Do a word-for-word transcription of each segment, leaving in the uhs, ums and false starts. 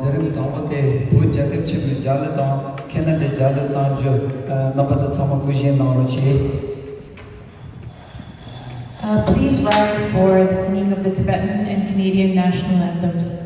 མཛད་རིམ་དང་པོ་དེ་བོད་རྒྱལ་ཁབ་ཆེན་པོའི་རྒྱལ་གླུ་དང་ཁེ་ན་ཌའི་རྒྱལ་གླུ་གཏོང་རྒྱུ། ཨ། རྣམ་པ་ཚོ་ཚང་མ་སྐུ་བཞེངས་གནང་རོགས་གྱིས། Uh, please rise for the singing of the Tibetan and Canadian national anthems.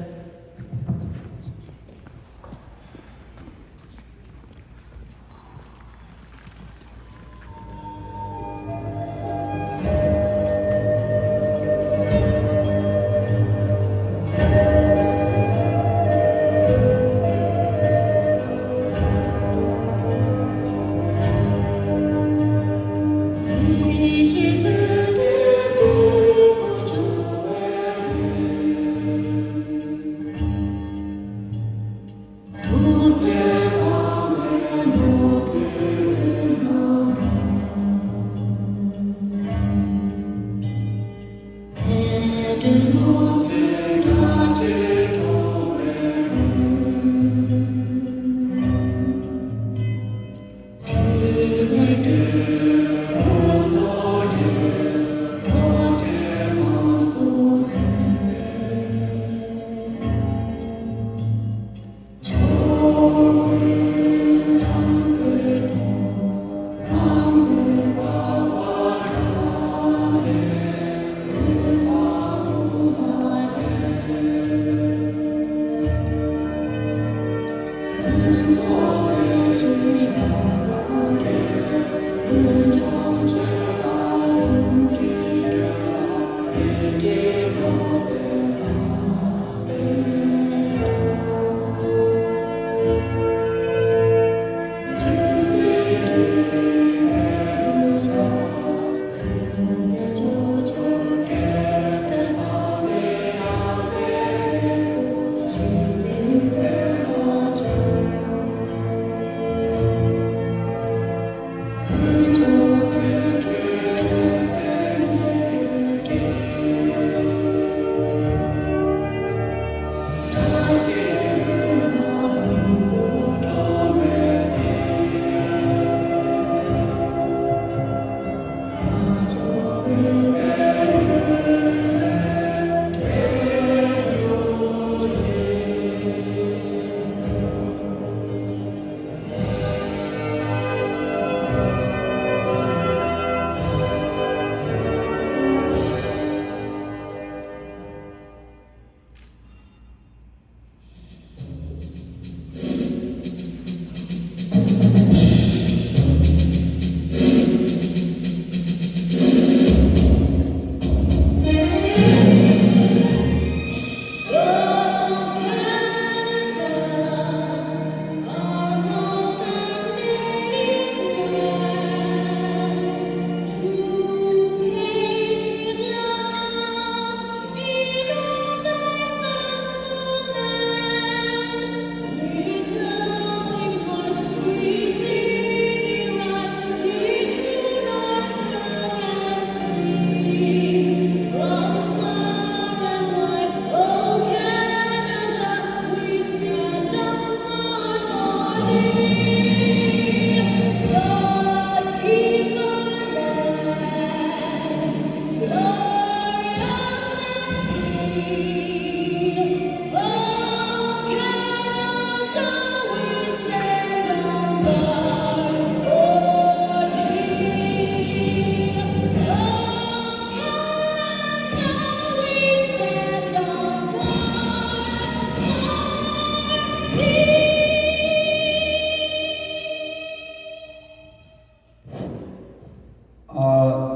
ཨ།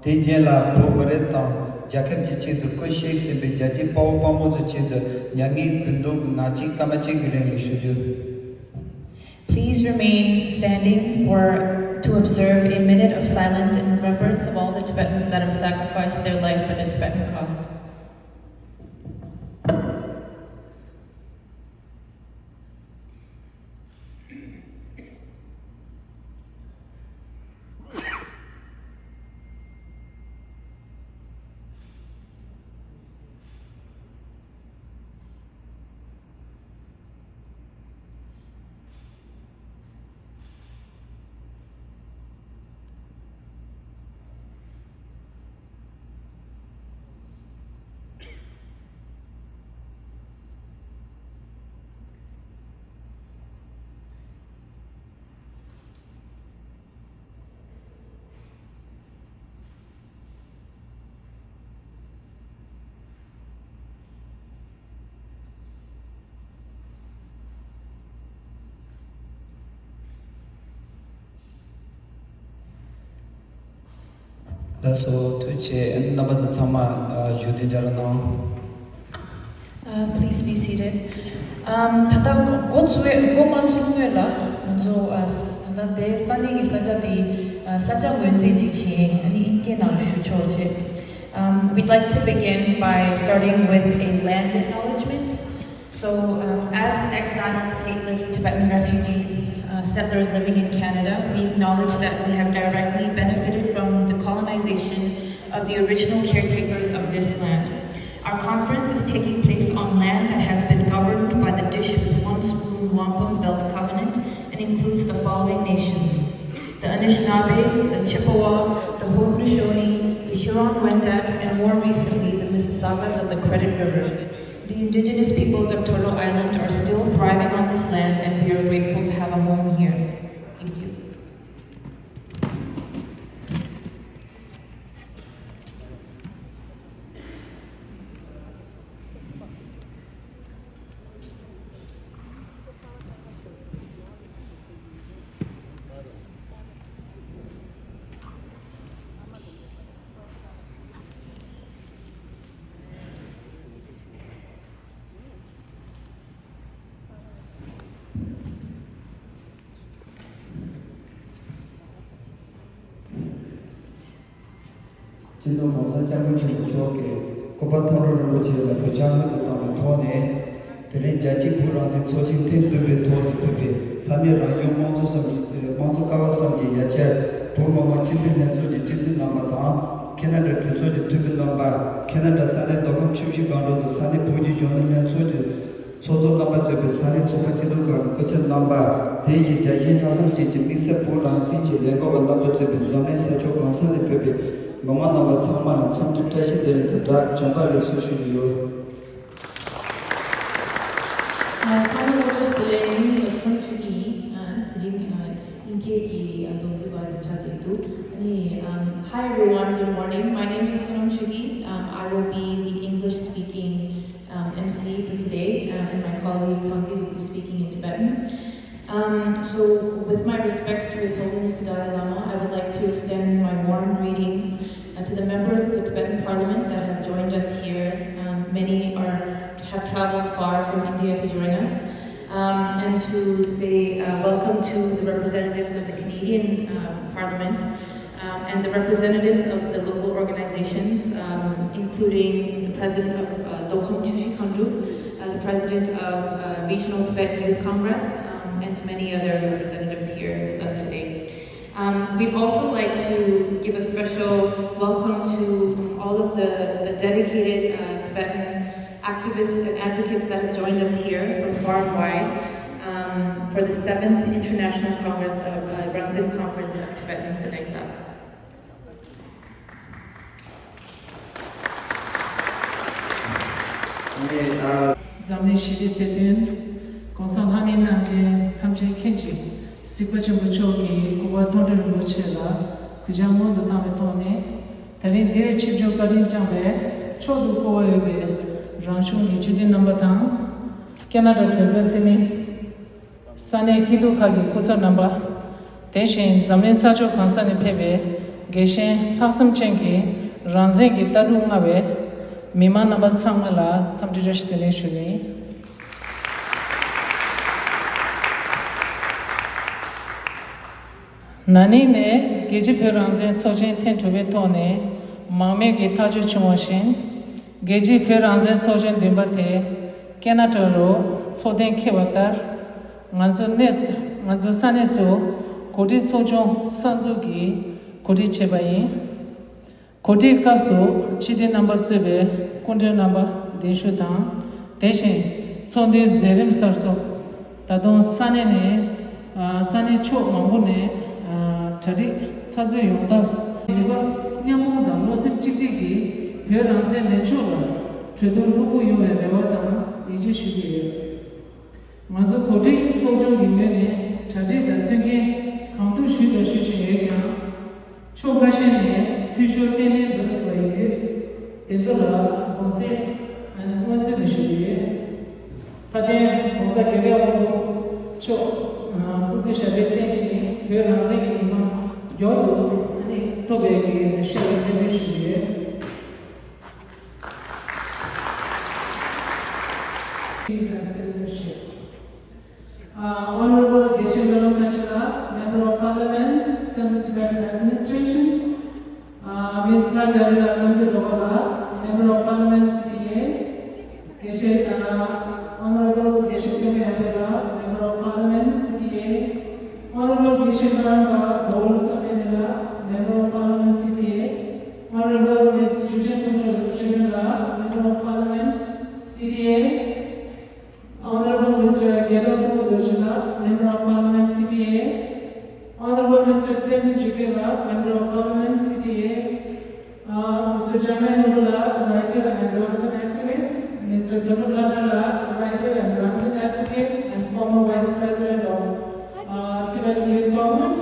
དེ་རྗེས་ལ་བོད་མི་རིགས་དང་རྒྱལ་ཁབ་ཀྱི་ཆེད་དུ་སྐུ་གཤེགས་ཟིན་པའི་རྒྱལ་གཅེས་དཔའ་བོ་དཔའ་མོ་ཚོའི་ཆེད་དུ་མྱ་ངན་གུས་འདུད་ཀྱི་ངག་བཅད་སྐར་མ་གཅིག་གི་རིང་ལ་ཞུ་རྒྱུ། Please remain standing for, to observe a minute of silence in remembrance of all the Tibetans that have sacrificed their life for the Tibetan cause. ལགས་སོ། ཐུགས་རྗེ་ཆེ། རྣམ་པ་ཚོ་ཚང་མ་བཞུགས་གདན་འཇགས་རོགས་གནང་། Uh, please be seated. Um, ད་ལྟ་འགོ་ཚུགས་འགོ་མ་ཚུགས་སྔོན་ལ་ང་ཚོ་ཨ་ད་ལྟ་དེ་ས་གནས་ཀྱི་ས་ཆ་དེ་ཨ་ས་ཆ་ངོས་འཛིན་ཅིག་བྱས། ཨ་ནི་ཨིན་སྐད་ནང་ཞུ་ཆོག་བྱས། Um, we'd like to begin by starting with a land acknowledgement. So, um, as exiled, stateless Tibetan refugees, uh, settlers living in Canada, we acknowledge that we have directly benefited from the colonization of the original caretakers of this land. Our conference is taking place on land that has been governed by the Dish with One Spoon Wampum Belt Covenant and includes the following nations: the Anishinaabe, the Chippewa, the Haudenosaunee, the Huron-Wendat, and more recently, the Mississaugas of the Credit River. The indigenous peoples of Turtle Island are still thriving on this land, and we are grateful to have a home here. Thank you. སྤྱི་ནོར་༸གོང་ས་༸སྐྱབས་མགོན་ཆེན་པོ་མཆོག་གིས་སྐུ་པར་མཐོང་གྲོལ་རིན་པོ་ཆེ་ལ་གུས་ཕྱག་སྔོན་དུ་བཏང་བའི་ཐོག་ནས། དེ་རིང་རྒྱལ་སྤྱིའི་བོད་རང་བཙན་ཚོགས་ཆེན་ཐེངས་བདུན་པའི་ཐོག་ཏུ་ཕེབས་པའི་ས་གནས་རང་སྐྱོང་དམངས་གཙོ་གསུམ་གྱི་དམངས་གཙོ་ཀ་བ་གསུམ་གྱི་ཡ་གྱལ། བོད་མི་མང་སྤྱི་འཐུས་ལྷན་ཚོགས་ཀྱི་སྤྱི་འཐུས་རྣམ་པ་དང་། ཁེ་ན་ཌ་གྲོས་ཚོགས་ཀྱི་འཐུས་མི་རྣམ་པ། ཁེ་ན་ཌ་ས་གནས་མདོ་ཁམས་ཆུ་བཞི་སྒང་དྲུག་ཏུ་ས་གནས་བོད་ཀྱི་གཞོན་ནུ་ལྷན་ཚོགས་ཀྱི་ཚོགས་གཙོ་རྣམ་པ་གཙོས་པའི་ས་གནས་ཚོགས་པ་སྐྱིད་སྡུག་ཁག་གི་སྐུ་ཚབ་རྣམ་པ། དེ་བཞིན་རྒྱལ་སྤྱིའི་ལྷག་བསམ་ཅན་གྱི་དམིགས་བསལ་བོད་རང་བཙན་གྱི་ལས་འགུལ་བ་རྣམ་པ་གཙོས་པའི་འཛམ་གླིང་ས་ཕྱོགས་གང་ས་ནས་ཕེབས་པའི་མི་མང་རྣམ་པ་ཚང་མ་ལ་འཚམས་འདྲི་བཀྲ་ཤིས་བདེ་ལེགས་དང་སྦྲགས་བྱོན་པ་ལེགས་སོ་ཞུ་རྒྱུ་ཡོད། ཚང་མ་ལ་བཀྲ་ཤིས་བདེ་ལེགས། ངའི་མིང་ལ་སོ་ནམ་ཆོས་སྐྱིད་ཡིན། དེ་རིང་དབྱིན་སྐད་ཀྱི་རྡོག་རྫིས་པ་དེ་ཆགས་བསྡད་འདུག་ཨ་ནི། Um, hi everyone, good morning. My name is Sonam Chugee. Um, I will be the English speaking um, M C for today, uh, and my colleague Tsanti will be speaking in Tibetan. Um, so, with my respects to His Holiness the Dalai Lama, I would like to extend my warm greetings uh, to the members of the Tibetan Parliament that have joined us here. Um, many are have traveled far from India to join us, um, and to say uh, welcome to the representatives of the Canadian uh, Parliament, um, and the representatives of the local organizations, um, including the president of uh, Dokham Chushi Khandru, uh, the president of uh, Regional Tibetan Youth Congress, um, and many other representatives here with us today. Um, we'd also like to give a special welcome to all of the, the dedicated uh, Tibetan activists and advocates that have joined us here from far and wide um, for the seventh International Congress of uh, Rangzen Conference of Tibetans in Exile. འཛམ་གླིང་ཞི་བདེའི་དེད་དཔོན། ༸གོང་ས་ལྷ་མིའི་རྣམ་འདྲེན་ཐམས་ཅད་མཁྱེན་ཅིང་གཟིགས་པ་ཆེན་པོ་མཆོག་གི་སྐུ་པར་མཐོང་གྲོལ་རིན་པོ་ཆེ་ལ་གུས་ཕྱག་སྔོན་དུ་བཏང་བའི་ཐོག་ནས། དེ་རིང་འདིར་ཆིབས་བསྒྱུར་བཀའ་དྲིན་བསྐྱངས་པའི་མཆོག་ཏུ་བཀུར་བ་འོས་པའི་རང་གཞུང་གི་སྤྱི་འཐུས་རྣམ་པ་དང་། ཁེ་ན་ཌ་གྲོས་ཚོགས་འཐུས་མི། ས་གནས་སྐྱིད་སྡུག་ཁག་གི་སྐུ་ཚབ་རྣམ་པ། དེ་བཞིན་འཛམ་གླིང་ས་ཕྱོགས་གང་ས་ནས་ཕེབས་པའི་དགེ་བཤེས་ལྷག་བསམ་ཅན་གྱི་རང་བཙན་གྱི་ལྟ་གྲུབ་མངའ་བའི་མི་མང་རྣམ་པ་ཚང་མ་ལ་འཚམས་འདྲི་བཀྲ་ཤིས་བདེ་ལེགས་ཞུ་ནི། ན་ནིང་ནས་རྒྱལ་སྤྱིའི་བོད་རང་བཙན་ཚོགས་ཆེན་ཐེངས་དྲུག་པའི་ཐོག་ནས་མང་མོས་ཀྱིས་ཐག་གཅོད་བྱུང་བ་བཞིན། རྒྱལ་སྤྱིའི་བོད་རང་བཙན་ཚོགས་ཆེན་བདུན་པ་དེ་ཁེ་ན་ཌ་རུ་ཚོགས་གཏན་འཁེལ་བ་ལྟར། ང་ཚོ་གནས་ང་ཚོ་ས་གནས་སུ་གོ་སྒྲིག་ཚོགས་ཆུང་གསར་འཛུགས་ཀྱིས་གོ་སྒྲིག་བྱས་པ་ཡིན། གོ་སྒྲིག་སྐབས་སུ་སྤྱི་འཐུས་རྣམ་པ་གཙོས་པའི་སྐུ་མགྲོན་རྣམ་པ་གདན་ཞུ་དང་། དེ་བཞིན་ཚོགས་འདུའི་མཛད་རིམ་གསར་བཟོ། ད་དུང་ས་གནས་ནས་ས་གནས་ཕྱོགས་མང་པོ་ནས་གྲ་སྒྲིག་ཚགས་ཚུད་ཡོང་ཐབས། ནུས་པ་མཉམ་སྤུངས་དང་བློ་སེམས་གཅིག་སྒྲིལ་གྱིས་བོད་རང་བཙན་ལྷན་ཚོགས་ལ་གྲོས་བསྡུར་ལྷུག་པོ་ཡོང་བའི་རེ་བ་དང་ཡིད་ཆེས་ཞུ་གི་ཡོད། ང་ཚོ་གོ་སྒྲིག་ཚོགས་ཆུང་གི་ངོས་ནས་གྲ་སྒྲིག་དང་མཐུན་རྐྱེན་གང་ཐུབ་ཞུས་དང་ཞུ་བཞིན་ཡོད་ཀྱང་། ཕྱོགས་ཁ་ཤས་ནས་འཐུས་ཤོར་བརྟན་ལྷིང་འགྲོ་སྲིད་པ་ཡིན་དུས། དེ་ཚོ་ལ་དགོངས་སེལ་སྔོན་ཚུད་ནས་ཞུ་གི་ཡོད། མཐའ་དོན་༸གོང་ས་༸རྒྱལ་བའི་དབང་པོ་མཆོག་སྐུ་ཚེ་ཞབས་པད་བརྟན་ཅིང་བོད་རང་བཙན་གྱི་ཉི་མ་མགྱོགས་སུ་ཐོབ་པའི་ཞུ་བ་ཡིན། ཞུ་ཡོད། Please accept the shield. Uh, Honorable Geshe Ngalom Tashila, Member of Parliament, Central Tibetan Administration, uh, Miss Lalari Lambi Rogola, Member of Parliament, C T A, Geshe, uh, Honorable Geshe Kyome Abela, Member of Parliament, C T A, Honorable Geshe Ngaramba Bol Sapenela, Member of Parliament, C T A, Honorable Miss Chuchen Tumcho Chuchela, Member of Parliament, C T A, Honorable Mister Gedon Kumo Dojila, Member of Parliament, C T A, Honorable Mister Tenzin Chikela, Member of Parliament, C T A, uh, Mister Jamai Nurula, writer and Johnson activist, Mister Donald Ladala, writer and Johnson advocate and former Vice President of uh, Tibetan Youth Congress,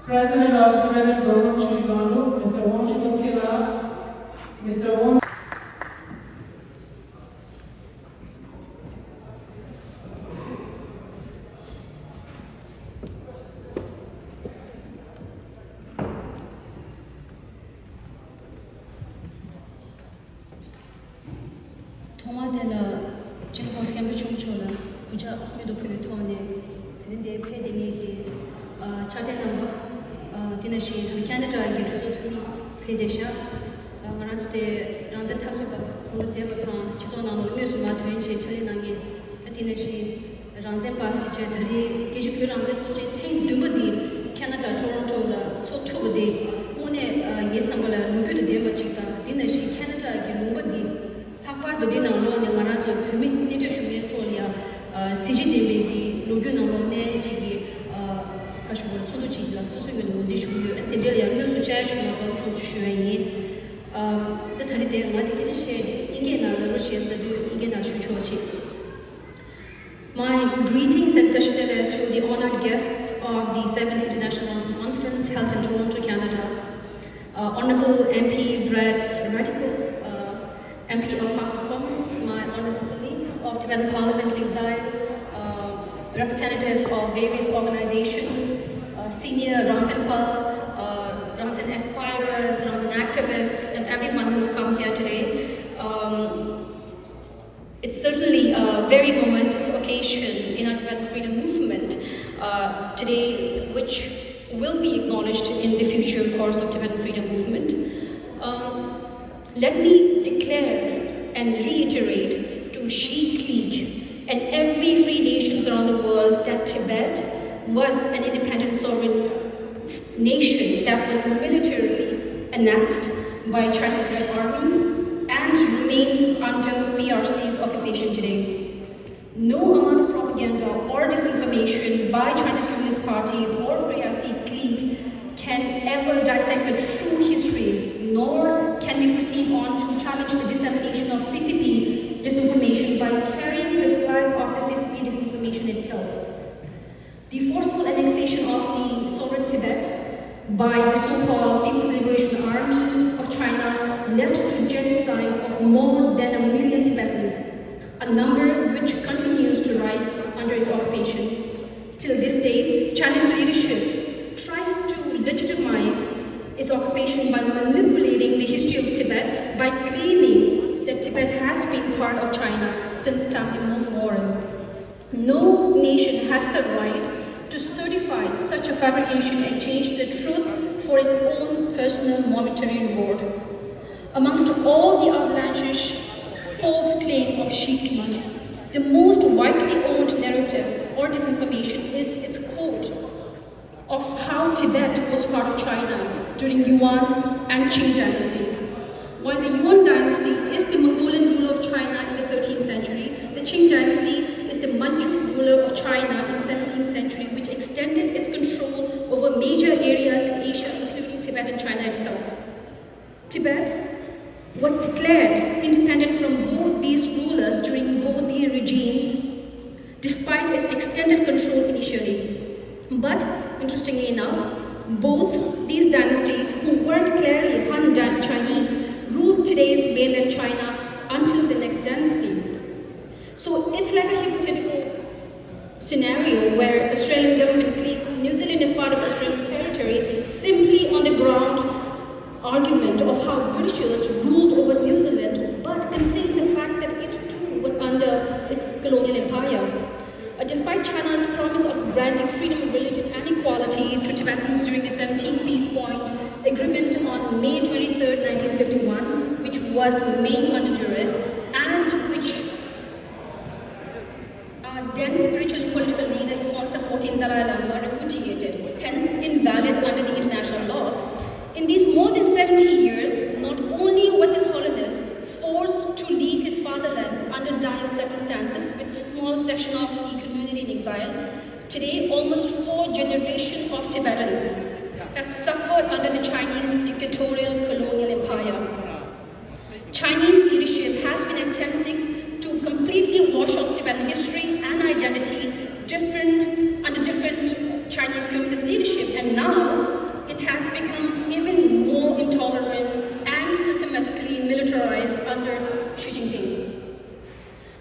President of Tibetan Program Chuji Gandu, Mister Wong Chukukila, Mister Wong ཐོག་མར་དེ་ལ་སྤྱི་ནོར་༸གོང་ས་༸སྐྱབས་མགོན་ཆེན་པོ་མཆོག་ལ་གུས་ཕྱག་སྔོན་དུ་ཕུལ་བའི་ཐོག་ནས་དེ་རིང་འདིར་ཕེབས་བསྡད་མཁན་གྱི་ཨ་ཕྱག་སྦྲེལ་རྣམ་པ། ཨ་དེ་ནང་བཞིན་ད་ལྟ་ཁེ་ན་ཌ་གི་གྲོས་ཚོགས་འཐུས་མི་ཕེབས་བསྡད་ཤག་ཨ་ང་རང་ཚོ་དེ་རང་བཙན་འཐབ་རྩོད་པ་གོམ་བགྲོད་མཛད་པ་དང་སྤྱི་ཚོགས་ནང་ལ་དངོས་སུ་མར་ཐོན་བྱས་ཕྱག་ལས་གནང་མཁན། ཨ་དེ་ནང་བཞིན་རང་བཙན་པ་ཞེས་བྱ་ད་རེས་རྒྱལ་སྤྱིའི་བོད་རང་བཙན་ཚོགས་ཆེན་ཐེངས་བདུན་པ་འདི་ཁེ་ན་ཌ་ཊོ་རོན་ཊོ་ལ་ཚོགས་ཐུབ་པ་དེ་དངོས་གནས་ཨ་ངའི་བསམ་པ་ལ་ལོ་རྒྱུས་དང་ལྡན་པ་ཅིག་དང་། དེ་ནང་བཞིན་ཁེ་ན་ཌ་གི་ལུང་པ་འདི་ལྷག་པར་དུ་འདི་ནང་ལོགས་ནས་ང་རང་ཚོ་བོད་མི་གནས་སྡོད་བཞུགས་མཁན་སོགས་ལ་ཡང་ཨ་གཟི་བརྗིད་ལྡན་པའི་གི་ལོ་རྒྱུས་ནང་ལོགས་ནས་ཅིག་གི་ཨ་ཁ་ཤུ་བར་ཚོགས་འདུ་ཅིག་ལ་སོ་སོའི་ངོས་ནས་ངོས་འཛིན་ཞུ་གི་ཡོད། ཨ་དེ་འདྲ་ལ་ཡང་དངོས་སུ་བཅར་ཡ་བྱུང་བ་རྡོག་རོལ་ཆུང་ཞུ་ཞུ་ཡ་ཡིན། ཨ་ད་ད་རེས་དེ་ང་དེ་སྐད་ཆ་བཤད་དེ་དབྱིན་སྐད་ནང་ལ་ལོ་བཤད་ས་དུས་དབྱིན་སྐད་ནང་ཞུ་ཆོག་ཅིག My greetings and Tashitele to the honored guests of the seventh International Council Conference held in Toronto, Canada. Uh, Honorable M P Brad Radko, uh, M P of House of Commons, my honorable colleagues of Tibetan Parliament in exile, uh, representatives of various organizations, uh, senior Rangtsen Pa, uh, Rangtsen aspirers, Rangtsen activists, and everyone who've come here today. Um, It's certainly a very momentous occasion in our Tibetan freedom movement uh, today, which will be acknowledged in the future course of Tibetan freedom movement. Um, let me declare and reiterate to Shi Klieg and every free nations around the world that Tibet was an independent sovereign nation that was militarily annexed by Chinese-led armies and remains under P R C's occupation today. No amount of propaganda or disinformation by China's Communist Party or P R C clique can ever dissect the true history, nor can we proceed on to challenge the dissemination of C C P disinformation by carrying the flag of the C C P disinformation itself. The forceful annexation of the sovereign Tibet by the so-called People's Liberation Army of China led to genocide of more than a million Tibetans, a number which continues to rise under its occupation. Till this day, Chinese leadership tries to legitimize its occupation by manipulating the history of Tibet by claiming that Tibet has been part of China since time immemorial. No nation has the right to certify such a fabrication and change the truth for its own personal momentary reward. Amongst all the outlandish false claim of Shi Klieg, the most widely owned narrative or disinformation is its quote of how Tibet was part of China during Yuan and Qing dynasty. While the Yuan dynasty is the Mongolian ruler of China in the thirteenth century, the Qing dynasty is the Manchu ruler of China in the seventeenth century, which extended its control over major areas in Asia, including Tibet and China itself. Tibet was declared independent from both these rulers during both their regimes, despite its extended control initially. But, interestingly enough, both these dynasties, who weren't clearly Han Chinese, ruled today's mainland China until the next dynasty. So it's like a hypothetical scenario where Australian government claims New Zealand is part of Australian territory simply on the ground argument of how Britishers ruled over New Zealand, but concealing the fact that it too was under its colonial empire. Uh, despite China's promise of granting freedom of religion and equality to Tibetans during the seventeenth Peace Point Agreement on May twenty-third, nineteen fifty-one, which was made under duress and which our then spiritual and political leader, His Holiness the fourteenth Dalai Lama, repudiated, hence invalid under the international law. In these more than seventy years, not only was His Holiness forced to leave his fatherland under dire circumstances with small section of the community in exile, today almost four generations of Tibetans have suffered under the Chinese dictatorial colonial empire. Chinese leadership has been attempting to completely wash off Tibetan history and identity different under different Chinese communist leadership, and now it has become even more intolerant and systematically militarized under Xi Jinping.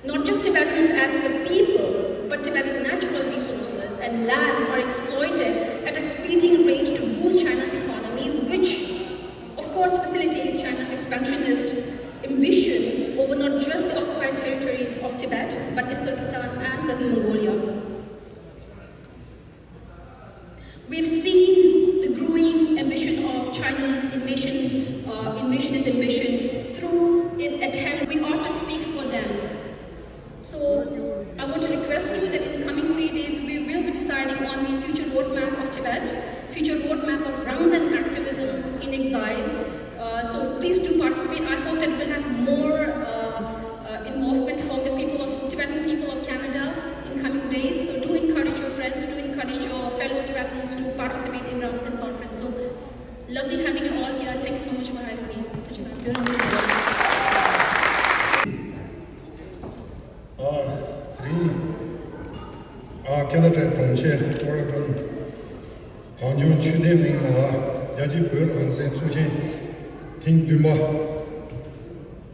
Not just Tibetans as the people, but Tibetan natural resources and lands are exploited at a speeding rate to boost China's economy, which, of course, facilitates China's expansionist ambition over not just the occupied territories of Tibet, but East Turkestan and southern Mongolia. We've seen the growing ambition of Chinese invasion, uh, invasionist ambition through its attempt. We ought to speak for them. So I want to request you that in the coming three days, we will be deciding on the future roadmap of Tibet, future roadmap of Rangzen activism in exile. Uh, so please do participate. I hope that we'll have more uh, uh, involvement from the people of Tibetan people of Canada in coming days. So do encourage your friends, do encourage your fellow Tibetans to participate in Rangzen conference. So lovely having you all here. Thank you so much for having me. ཨ། དེ་རིང་། ཨ། ཁེ་ན་ཌའི་གྲོང་ཁྱེར་ཨོ་ར་ཊོན་གངས་ལྗོངས་ཆོས་ལྡན་གླིང་ལ་རྒྱལ་སྤྱིའི་བོད་རང་བཙན་ཚོགས་ཆེན་ཐེངས་བདུན་པ་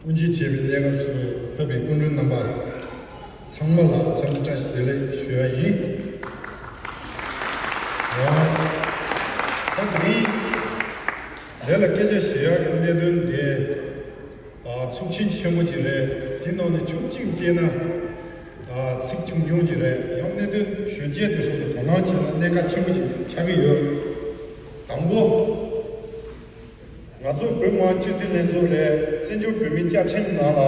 དབུ་འབྱེད་བྱེད་པའི་གནད་འགག་ཚོར་ཕེབས་པའི་སྐུ་མགྲོན་རྣམ་པ་ཚང་མ་ལ་འཚམས་འདྲི་བཀྲ་ཤིས་བདེ་ལེགས་ཞུ་ཡ་ཡིན། ཨ། ད་དེ་རིང་འདི་ལ་སྐད་ཆ་བཤད་ཡག་གི་གནད་དོན་དེ། ཨ། ཚོགས་ཆེན་ཆེན་མོ་ཅིག་རེད། དེ་ནང་ནས་ཆུང་ཅིག་བལྟས་ན། ཨ། ཚིག་ཆུང་ཆུང་ཅིག་རེད། ཡང་གནད་དོན་གཞོན་སྐྱེས་དེ་ཚོ་གི་དོ་སྣང་བྱས་ན་གནད་འགག་ཆེན་པོ་ཅིག་ཆགས་ཀྱི་ཡོད། དང་པོ། ང་ཚོ་བོད་མི་མང་སྤྱི་འཐུས་ལྷན་ཚོགས་རེད། བཙན་བྱོལ་བོད་མིའི་བཅའ་ཁྲིམས་ནང་ལ་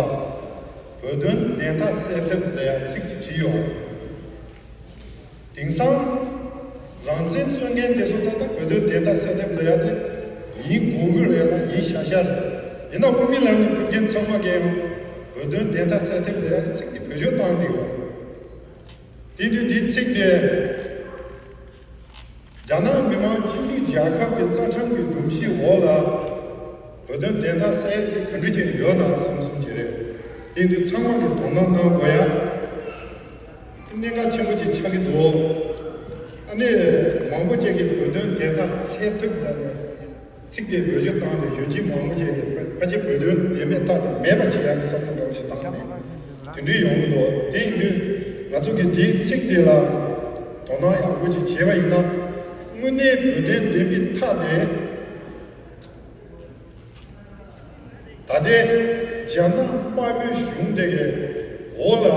བོད་དོན་བདེན་མཐའ་གསལ་ཐབས་ལ་ཡང་ཚིག་ཅིག་བྲིས་ཡོད། དེང་སང་རང་བཙན་རྩོད་མཁན་དེ་ཚོ་ད་ལྟ་བོད་དོན་བདེན་མཐའ་གསལ་ཐབས་ལ་ཡ་དེ་ཡིན་དགོས་ཀྱི་རེད་ལ་ཡིན་ཤག་ཤག་རེད། ཡིན་ན་དབུ་མའི་ལམ་ལ་འགྲོ་མཁན་ཚང་མ་གིས་ཡང་བོད་དོན་བདེན་མཐའ་གསལ་ཐབས་ལ་ཡ་ཚིག་དེ་བེད་སྤྱོད་བཏང་བསྡད་ཡོད། དེ་དུས་དེའི་ཚིག་དེ་རྒྱ་ནག་མི་དམངས་སྤྱི་མཐུན་རྒྱལ་ཁབ་ཀྱི་རྩ་ཁྲིམས་ཀྱི་སྒྲོམ་གཞིའི་འོག་ལ་བོད་དོན་བདེན་མཐའ་གསལ་ཡས་ཅིག་ག་འདྲ་ཅིག་ཡོད་ན་བསམ་བསམ་གྱི་རེད། དེ་དུས་ཚང་མ་གིས་དོ་སྣང་གནང་དགོས་ཡ། དེ་གནད་འགག་ཆེན་པོ་ཅིག་ཆགས་ཀྱི་འདུག་ཨ་ནི་མང་པོ་ཅིག་གིས་བོད་དོན་བདེན་མཐའ་གསལ་ཐུབ་ལབ་ནས་ཚིག་དེ་བེད་སྤྱོད་བཏང་སྟེ་གཞོན་སྐྱེས་མང་པོ་ཅིག་གིས་ཕལ་ཆེར་བོད་དོན་བདེན་མཐའ་དེ་མེད་པ་བྱེད་ཡག་གི་བསམ་བློ་འདྲ་བོ་ཞིག་བཏང་ནས་དེ་འདྲའི་ཡོང་གི་འདུག་དེ་ཡིན་དུས་ང་ཚོ་གིས་དེའི་ཚིག་དེ་ལ་དོ་སྣང་ཡག་པོ་ཅིག་བྱས་པ་ཡིན་ན་དངོས་གནས་བོད་དོན་བདེན་པའི་མཐའ་དེ། ད་ལྟའི་རྒྱ་ནག་དམར་པོའི་གཞུང་དེ་གའི་འོག་ལ་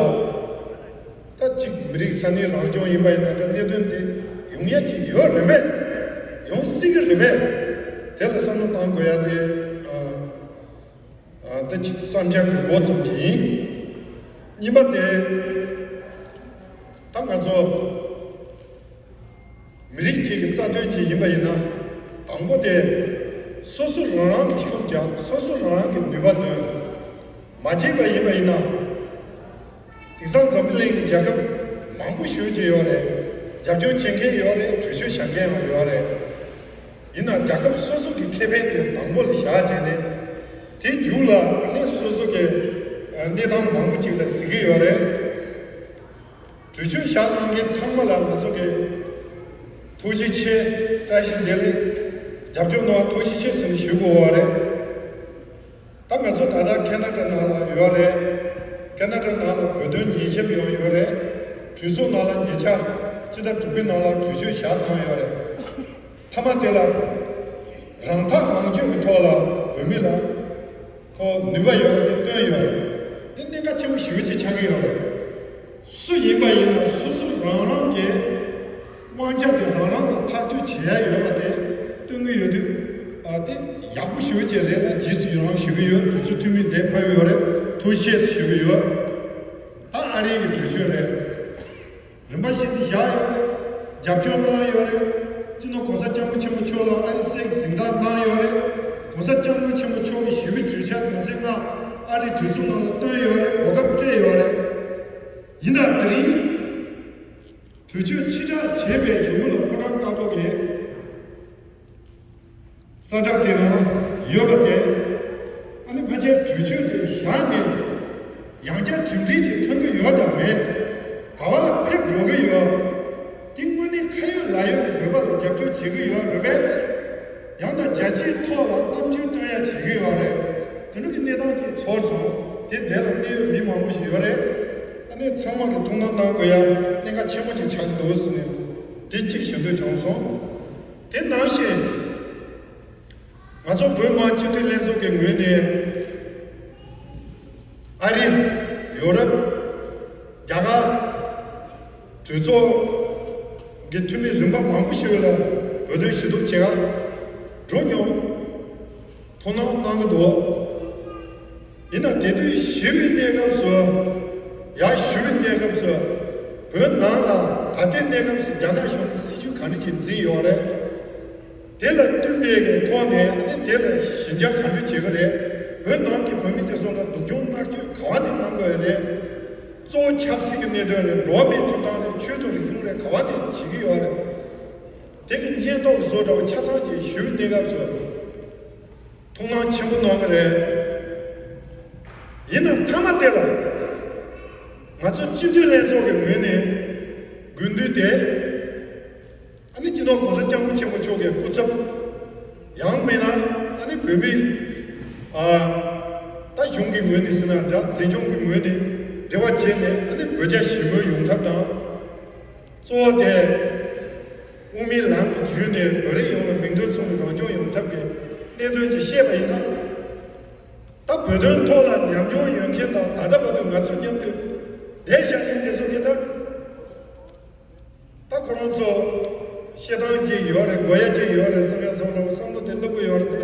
ད་ཅིག་མི་རིགས་ས་གནས་རང་སྐྱོང་ཡིན་པ་ཡིན་ན་འདྲ་གནད་དོན་དེ་ཡོང་ཡ་ཅིག་ཡོད་རེད་པས། ཡོང་སྲིད་ཀྱི་རེད་པས། དེ་ལ་བསམ་བློ་གཏང་དགོས་ཡ་དེ་ཨ་ཨ་ད་ཅིག་བསམ་འཆར་གྱི་འགོ་ཙམ་ཅིག་ཡིན། གཉིས་པ་དེ་ད་ང་ཚོ། མི་རིགས་གཅིག་གི་རྩ་དོན་གཅིག་ཡིན་པ་ཡིན་ན། དང་པོ་དེ། སོ་སོ་རང་རང་གི་ཤུགས་རྒྱག་སོ་སོ་རང་རང་གི་ནུས་པ་འདོན། མ་བྱས་པ་ཡིན་པ་ཡིན་ན། དེང་སང་འཛམ་བུ་གླིང་གི་རྒྱལ་ཁབ་མང་པོ་ཞེ་པོ་ཅིག་ཡོད་རེད། རྒྱབ་སྐྱོར་བྱེད་མཁན་ཡོད་རེད། གྲོས་ཆོད་བཞག་མཁན་ཡང་ཡོད་རེད། ཡིན་ནའང་རྒྱལ་ཁབ་སོ་སོ་གི་ཁེ་ཕན་དེ་དང་པོ་ལ་བཞག་བྱས་ནས། དེའི་མཇུག་ལ་ཨ་ནི་སོ་སོ་གི་གནས་སྟངས་མང་པོ་ཅིག་ལ་གཟིགས་ཀྱི་ཡོད་རེད། གྲོས་ཆོད་བཞག་གནང་མཁན་ཚང་མ་ལ་ང་ཚོ་གིས་ཐུགས་རྗེ་ཆེ། བཀྲ་ཤིས་བདེ་ལེགས། རྒྱབ་སྐྱོར་གནང་བ་ཐུགས་རྗེ་ཆེ་ཟེར་ནས་ཞུ་དགོས་པ་རེད། ད་ང་ཚོ་ད་ལྟ་ཁེ་ན་ཌ་ནང་ལ་ཡོད་རེད། ཁེ་ན་ཌ་ནང་ལ་བོད་དོན་ཉིན་ཞིབ་ཡང་ཡོད་རེད། གྲོས་ཚོགས་ནང་ལ་ཉེ་ཆར་སྤྱི་ཟླ་དྲུག་པའི་ནང་ལ་གྲོས་ཆོད་བཞག་གནང་ཡོད་རེད། མཐའ་མ་དེ་ལ་ རང་ཐག་རང་གཅོད་ཀྱི་ཐོག་ལ་བོད་མི་ལ་ཁོ་ནུས་པ་ཡོད་པ་དེ་བཏོན་ཡོད་རེད། དེ་གནད་འགག་ཆེན་པོ་ཞེ་པོ་ཅིག་ཆགས་ཀྱི་ཡོད་རེད། སུ་ཡིན་པ་ཡིན་ན་སོ་སོ་རང་རང་གི་དབང་ཆ་དེ་རང་རང་ལ་ཐག་གཅོད་བྱེད་ཡ་ཡོད་པ་དེ་སྟོན་གྱི་ཡོད་དུས། ཨ་དེ་ཡག་པོ་ཞེ་པོ་ཅིག་རེད་ལ། རྗེས་སུ་ཡི་རང་ཞུ་གི་ཡོད། གྲོས་ཚོགས་འཐུས་མི་འདིར་ཕེབས་ཡོད་རེད། ཐུགས་རྗེ་ཆེ་ཞུ་གི་ཡོད། ད་ཨ་རིའི་གི་གྲོས་ཆོད་རེད། རིམ་པ་བཞིན་དུ་བཞག་ཡོད་རེད། རྒྱབ་སྐྱོར་གནང་ཡོད་རེད། སྤྱི་ནོར་༸གོང་ས་༸སྐྱབས་མགོན་ཆེན་པོ་མཆོག་ལ་ཨ་རི་སྲིད་གཟེངས་རྟགས་གནང་ཡོད་རེད། ༸གོང་ས་༸སྐྱབས་མགོན་ཆེན་པོ་མཆོག་གིས་ཞི་བའི་གྲོས་འཆར་དོན་ཚན་ལྔ་ཨ་རིའི་གྲོས་ཚོགས་ནང་ལ་བཏོན་ཡོད་རེད། གོ་སྐབས་སྤྲད་ཡོད་རེད། ཡིན་ནའང་དེ་རིང་གྲོས་ཆོད་ཕྱིར་བསྒྲགས་བྱས་པའི་གཞུག་གུ་ལ་ཕོ་བྲང་དཀར་པོ་གི་ས་ཁྲ་དེ་ནང་ཡོད་པ་དེ། ཨ་ནི་ཕལ་ཆེར་གྲོས་ཆོད་དེ་བཞག་ནས་ཡང་བསྐྱར་གྲུབ་འབྲས་ཅིག་ཐོན་གྱི་ཡོད་དམ་མེད། ག་བ་ལ་ཕེབས་འགྲོ་གི་ཡོད། དེ་དངོས་གནས་ཁ་ཡོད་ལག་ཡོད་ཀྱི་བོད་པ་ལ་རྒྱབ་སྐྱོར་བྱེད་ཀྱི་ཡོད་རེད་པས། ཡང་ན་རྒྱ་ཆེའི་ཐོག་ལ་རྣམ་འགྱུར་སྟོན་ཡ་བྱེད་ཀྱི་ཡོད་རེད། དེ་འདྲ་གི་གནས་སྟངས་ཅིག་ཚོར་སོང་། དེ་དེ་ལ་གནད་ཡོད་མི་མང་པོ་ཞིག་ཡོད་རེད། ཨ་ནི་ཚང་མ་གི་ཐུགས་སྣང་གནང་དགོས་ཡ་གནད་འགག་ཆེན་པོ་ཅིག་ཆགས་ཀྱི་འདུག་ཟེར་ནས་དེ་གཅིག་ཞུ་འདོད་བྱུང་སོང་། དེ་ནང་བཞིན། ང་ཚོ་བོད་མི་མང་སྤྱི་འཐུས་ལྷན་ཚོགས་ཀྱི་ངོས་ནས་ཨ་རི། ཡོ་རོབ། རྒྱ་གར་གྲོས་ཚོགས་ཀྱི་འཐུས་མི་རིམ་པ་མང་པོ་ཞིག་ལ་བོད་དོན་ཞུ་གཏུག་བྱེད་གར་འགྲོ་མྱོང་། ཐུགས་སྣང་གནང་གི་འདུག་ཡིན་ན་དེ་དུས་ཞི་བའི་གནས་སྐབས་སུ། ཡར་ཞུ་བའི་གནས་སྐབས་སུ། བོད་ནང་ལ་ད་ལྟའི་གནས་སྐབས་སུ་རྒྱ་ནག་གཞུང་གིས་སྲིད་བྱུས་ག་འདྲ་ཅིག་འཛིན་ཡོད་རེད། དེ་ལ་བསྟུན་པའི་གི་ཐོག་ནས་ཨ་ནི་དེ་ལ་ཞི་འཇགས་གང་འདྲ་བྱེད་ཀྱི་རེད། བོད་ནང་གི་བོད་མི་དེ་ཚོ་ལ་སྡུག་སྦྱོང་མནར་གཅོད་ག་བ་ནས་གནང་དགོས་རེད། གཙོ་བོ་ཆབ་སྲིད་ཀྱི་གནད་དོན་རེད། འགྲོ་བ་མིའི་ཐོབ་ཐང་རེད། ཆོས་དང་རིག་གཞུང་རེད། ག་བ་ནས་བྱེད་ཀྱི་ཡོད་རེད། དེ་གི་སྙན་ཐོ་བཟོ་འདྲ་བོ་ཆ་ཚང་ཅིག་ཞུ་བའི་གནས་སྐབས་སུ་ཐུགས་སྣང་ཆེན་པོ་གནང་གི་རེད། ཡིན་ནའང་མཐའ་མ་དེ་ལ་ང་ཚོ་སྤྱི་འཐུས་ལྷན་ཚོགས་ཀྱི་ངོས་ནས་དགོས་འདུན་དེ། ཨ་ནི་སྤྱི་ནོར་༸གོང་ས་༸སྐྱབས་མགོན་ཆེན་པོ་མཆོག་གི་སྐུ་ཚབ། ཡང་མིན་ན་ཨ་ནི་བོད་མི། ཨ། ད་གཞུང་གི་ངོས་ནས་ཟེར་ན་འདྲ། འཛིན་སྐྱོང་གི་ངོས་ནས་འབྲེལ་བ་བྱས་ནས་ཨ་ནི་བོད་རྒྱ་ཞི་མོལ་ཡོང་ཐབས་དང་། གཙོ་བོ་དེ། དབུ་མའི་ལམ་གྱི་བརྒྱུད་ནས་བོད་རིགས་ཡོངས་ལ་མིང་དོན་མཚུངས་པའི་རང་སྐྱོང་ཡོང་ཐབས་ཀྱི་གནད་དོན་ཅིག་བཤད་པ་ཡིན་ན། ད་བོད་དོན་ཐོག་ལ་ཉམས་མྱོང་ཡོད་མཁན་དང་། ད་ལྟ་བར་དུ་ང་ཚོ་མཉམ་དུ་བསྡད་བཞག་མཁན་དེ་ཚོ་གིས་ད། ད་ཁོ་རང་ཚོ་བཤད་སྟངས་ཅིག་ཡོད་རེད། གོ་ཡ་ཅིག་ཡོད་རེད་བསམ་ཡ་བསམ་བློ་བསམ་བློ་དེ་སླེབས་ཀྱི་ཡོད་རེད་དེ།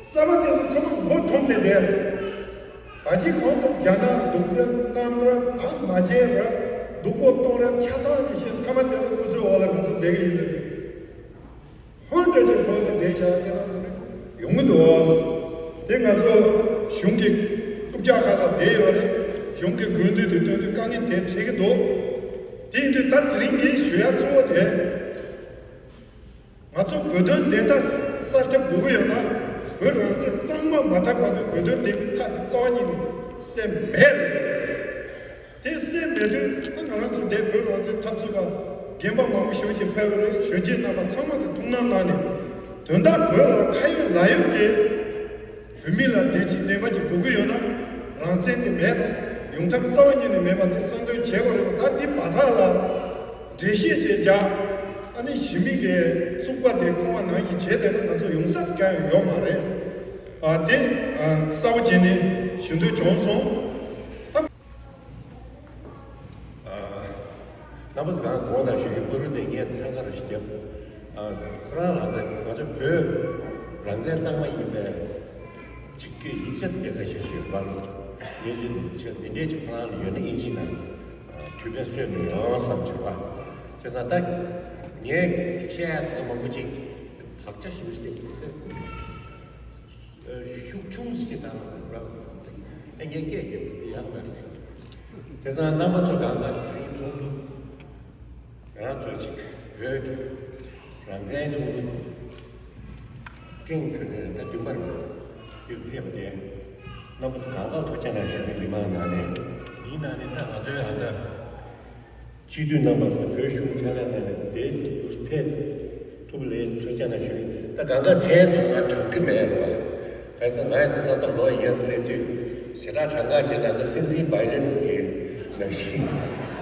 གསར་པ་དེ་ཚོ་ཚང་མ་མགོ་འཐོམས་ནས་བསྡད་རེད། ད་ཅི་གང་ལྟར་རྒྱ་ནག་སྡུག་རབས་གཏམ་རབས། ཨ་མ་བྱས་རབས། སྡུག་པོ་གཏོང་རབས་ཆ་ཚང་ཅིག་བཤད། མཐའ་མ་དེ་ལ་ཁོ་ཚོའི་འོག་ལ་ང་ཚོ་བསྡད་ཀྱི་ཡིན་ལབ། ཧོན་འདྲ་ཅིག་ཐོག་ནས་བསྡད་བཞག་དེ་དང་དེ་ཡོང་གི་འདུག་དེ་ང་ཚོ་གཞུང་གི་རྐུབ་བཀྱག་ཁ་ལ་བསྡད་ཡོད་རེད། གཞུང་གི་དགོས་འདུན་དེ་བཏོན་དུས་དཀའ་ངལ་དེ་འཕྲད་ཀྱི་འདུག་དེ་ཡིན་དུས་ད་དེ་རིང་ངས་ཞུ་ཡ་གཙོ་བོ་དེ། ང་ཚོ་བོད་དོན་བདེན་མཐའ་གསལ་ཐབས་དགོས་ཀྱི་ཡོད་ན། བོད་རང་བཙན་གཙང་མ་མ་ཐོབ་བར་དུ་བོད་དོན་བདེན་པའི་མཐའ་དེ་རྩ་བ་ཉིད་ནས་སེལ་མེད་རེད། དེ་སེལ་མེད་དུས་ད་ང་རང་ཚོ་འདིར་བོད་རང་བཙན་འཐབ་རྩོད་པ་རྒན་པ་མང་པོ་ཞེ་པོ་ཅིག་ཕེབས་པ་རེད། གཞོན་སྐྱེས་རྣམ་པ་ཚང་མ་གི་ཐུགས་སྣང་གནང་ནས། དོན་དག་བོད་ལ་ཁ་ཡོད་ལག་ཡོད་ཀྱི་བོད་མི་ལ་བདེ་སྐྱིད་ལྡན་པ་ཅིག་དགོས་ཀྱི་ཡོད་ན། རང་བཙན་དེ་མེད་ན་ཡོང་ཐབས་རྩ་བ་ཉིད་ནས་མེད་པ་དེ་གསལ་སྟོན་བྱེད་དགོས་རེད་པ། ད་འདི་བར་ཐག་ལ་འགྲེལ་བཤད་ཅིག་རྒྱག་ཨ་ནི་གཞི་མེད་ཀྱི་རྩུབ་པ་དེ་སྐུང་བ་ནང་བཞིན་བྱས་བསྡད་ན་ང་ཚོ་ཡོང་ས་གང་ཡང་ཡོད་མ་རེད། ཨ་དེ་ཨ་གསལ་པོ་བྱས་ནས་ཞུ་འདོད་བྱུང་སོང་། རྣམ་པ་ཚོ་གང་དགོངས་དག་ཞུ་རྒྱུ། བར་དུ་དེ་ངས་ཚང་ཁ་རུ་ཞིག་བརྒྱབ། ཨ་ཁོ་རང་ལ་ད་ང་ཚོ་བོད་རང་བཙན་གཙང་མ་ཡིན་པའི་ཆིག་གི་ཡིག་ཆ་དེ་ཁ་ཤས་ཤིག་ཡོད་པ། ངས་ཀྱི་ཆ་འདི་འདྲའི་ཆ་ཁོ་རང་ལ་ཡོད་ན་ཨིན་ཇི་ནང་དུས་ཕན་གསོས་མི་ཡོང་བསམ་བྱུང་བ། བྱས་ཙང་ད་ངས་བཤད་ཡ་དེ་མང་པོ་ཅིག་ལག་ཆ་ཞིག་བྱས་ཏེ། ཤུགས་ཆུང་ཞིག་དང་ར། ཨེ་ངས་སྐད་རྒྱབ་ཡག་མ་རེད་ཟེར། དེ་ཙང་རྣམ་པ་ཚོ་གང་ག་རིང་ཐུང་ཐུང་ང་རང་ཚོ་ཅིག་བོད་ཀྱི་རང་བཙན་ཐུང་ཐུང་ཐེངས་ཁ་ཟེར་ད་བདུན་པ་རེད། འདིར་ཕེབས་པ་དེ་རྣམ་པ་ཚོ་གང་ག་ཐུགས་རྗེ་གནང་ཞུ་གི། མི་མང་ནང་ནས་འདིའི་ནང་ནས་ད་ང་ཚོའི་ཨ་ད། སྤྱི་འཐུས་རྣམ་པ་དང་བོད་གཞུང་ཕྱག་ལས་གནང་མཁན་དེ་འདུག་ཕེབས་ཐུབ་ལེ་ཐུགས་རྗེ་གནང་ཞུ་གི། ད་གང་ག་མཚན་དུ་ང་དྲན་གི་མེད་རེད་བ། གལ་སྲིད་ང་ཡི་དེ་ས་ད་ལོ་ཡས་སླེབས་དུས་ཞེ་དྲག་གྲངས་ཀ་བྱས་ན་ད་སྲིད་འཛིན་བྷའི་ཌེན་གྱི་ནང་བཞིན་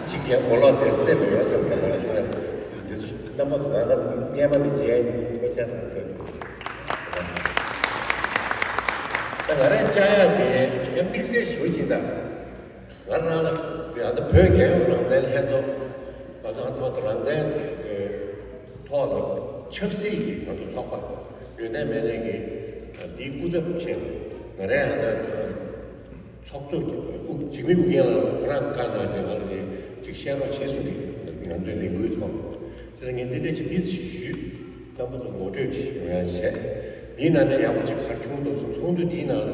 གཅིག་ཀྱང་གོ་ལོག་དེ་རྩེ་མི་ཡོང་བསམ་པ་ལ་ཞུ་ན། འདི་ཚོ་རྣམ་པ་ཚོ་གང་ག་སྙན་མ་ནས་མཇལ་མྱོང་། ཐུགས་རྗེ་གནང་། ཐུགས། ད་ང་རང་བཅར་ཡག་དེ་ཡང་དམིགས་བསལ་ཞུ་གཅིག་དང་། ང་རང་ལ་ད་ལྟ་བོད་རྒྱལ་ཡོངས་རང་བཙན་ལྷན་ཚོགས་ང་ཚོ་ང་ཚོ་རང་བཙན་ཐོག་ལ་ཆབ་སྲིད་ཀྱི་ང་ཚོ་ཚོགས་པ་ཡོད་ནས་མེད་ནས་ཀྱི་འདིའི་སྐུ་ཚབ་བྱས་ང་རང་ཡང་ད་ཚོགས་གཙོ་འཇིགས་མེད་ཨུ་རྒྱན་ལགས་སུ་ཁོ་རང་བཀའ་གནང་བྱས་ང་ལ་ནི་ཅིག་བཤད་རོགས་བྱེད་གསུངས་ཏེ་ང་ཚོའི་ལས་འགུལ་ཐོག་བྱས་ཙང་ངས་འདི་འདྲ་ཅིག་མི་ཞུས། རྣམ་པ་ཚོ་ངོ་སྤྲོད་ཅིག་ཡོང་ཡ་བྱས། འདིའི་ནང་ནས་ཡག་པོ་ཅིག་ག་རེ་བྱུང་འདུག་ཟེར་ཚོགས་འདུ་འདིའི་ནང་ལ་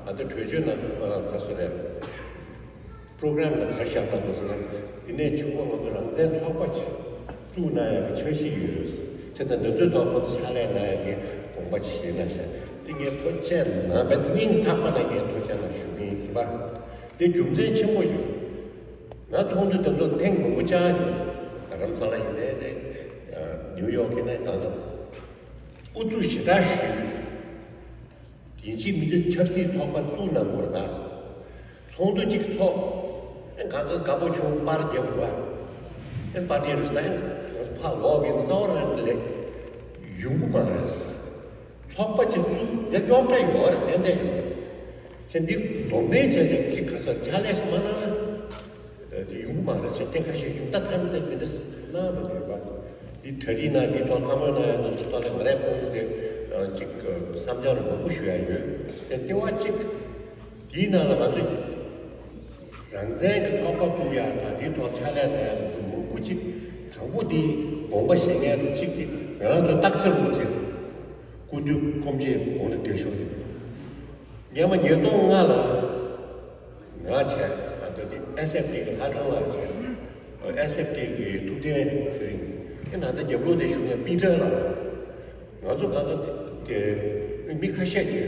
ང་ཚོ་གྲོས་ཆོད་ནང་ད་སོ་རེད། པྲོ་གྷ་རམ་ལ་ག་རེ་བཞག་གནང་འདུག་ཟེར་ན། འདི་ནས་ཕྱི་སྒོ་ང་ཚོ་རང་བཙན་ཚོགས་པ་ཅིག་བཙུགས་གནང་ཡག་གི་འཆར་གཞི་ཡོད། བྱས་ཙང་འདི་ཚོའི་ཐོག་ཏུ་ཕྱག་ལས་གནང་ཡག་གི་དགོངས་པ་ཅིག་བཞེས་གནང་ཤག་འདི་ངས་ཐུགས་རྗེ་ཆེ་གནང་བས་སྙིང་ཐག་པ་ནས་ངས་ཐུགས་རྗེ་གནང་ཞུ་གི་ཡིན་པ། འདི་རྒྱུ་མཚན་ཆེན་པོ་ཡོད། ང་ཚོགས་འདུ་དེ་ཚོ་ཐེངས་མང་པོ་བཅར་ཡོད། རྡ་རམ་ས་ལ་ཡིན་ནའི་རེད། ནིའུ་ཡོག་ཡིན་ནའི་ད་ལྟ་ཨུ་ཚུགས་ཞེ་དྲག་ཞུས། ཡིན་གཅིག་མིན་གཅིག་ཆབ་སྲིད་ཚོགས་པ་བཙུགས་གནང་དགོས་རེད་ད། ཚོགས་འདུ་གཅིག་ཚོགས། ཨེ་ག་ག་དགའ་པོ་བྱུང་པར་རྒྱབ་པ། ཨེ་པར་ཏི་རེ་ས་ཨེ་ཕར་ལོག་གིན་རྩ་བ་རང་ལས་ཡོང་གི་མ་རེད། ཚོགས་པ་གཅིག་བཙུགས་དེ་རྙོག་དྲ་ཡོད་རེད་ཏན་ཏན་ཡོད། ཁྱེད་འདི་སྡོམ་ལྡན་བྱས་ཅིག་གཅིག་ག་ཚོད་ཕྱག་ལས་ཤིག་མ་གནང་ན། དེ་ཡོང་གི་མ་རེད་ཟེར་ཏེ་ཁ་ཤས་ཡོང་ད་ཐམས་ཅད་འདི་འདྲ་གནང་བ་རེད་པ། འདི་གྲ་སྒྲིག་གནང་འདི་ཐོག་ཐ་མ་གནང་ཡ་འདི་ཚོ་ཐོག་ལ་ང་རའི་ཕོན་དེ་ཅིག་བསམ་འཆར་མང་པོ་ཞུ་ཡ་ཡོད། དེ་ལྟེ་བ་གཅིག་འདིའི་ནང་ལ་ང་ཚོས་རང་བཙན་གྱི་ཚོགས་པ་བཙུགས་ཡ་དང་འདིའི་ཐོག་ཕྱག་ལས་གནང་ཡ་འདི་ཚོ་མང་པོ་གཅིག་དང་པོ་འདི་དགོངས་པ་བཞེས་མཁན་དེ་གཅིག་དེ་ང་རང་ཚོ་སྟག་འཚེར་རོགས་གཅིག་སྐུ་མདུན་ཁོང་ཆེན་གོང་ལ་བདེ་ཤོག་དེ་སྔོན་མ་ཉིས་སྟོང་ལྔ་ལ། ང་བྱས་ཨ་ད་དེ་ཨེས་ཨེཕ་ཊི་གི་ལྷ་སྒྲོན་ལགས་བྱས། ཨེས་ཨེཕ་ཊི་གི་ཐུབ་བསྟན་ཚེ་རིང་། ཨེ་ན་ད་རྒྱབ་ལོགས་དེ་བཞུགས་མཁན་པི་ཏར་ལགས། ང་ཚོ་གང་ག་དེ་མི་ཁ་ཤས་བྱས།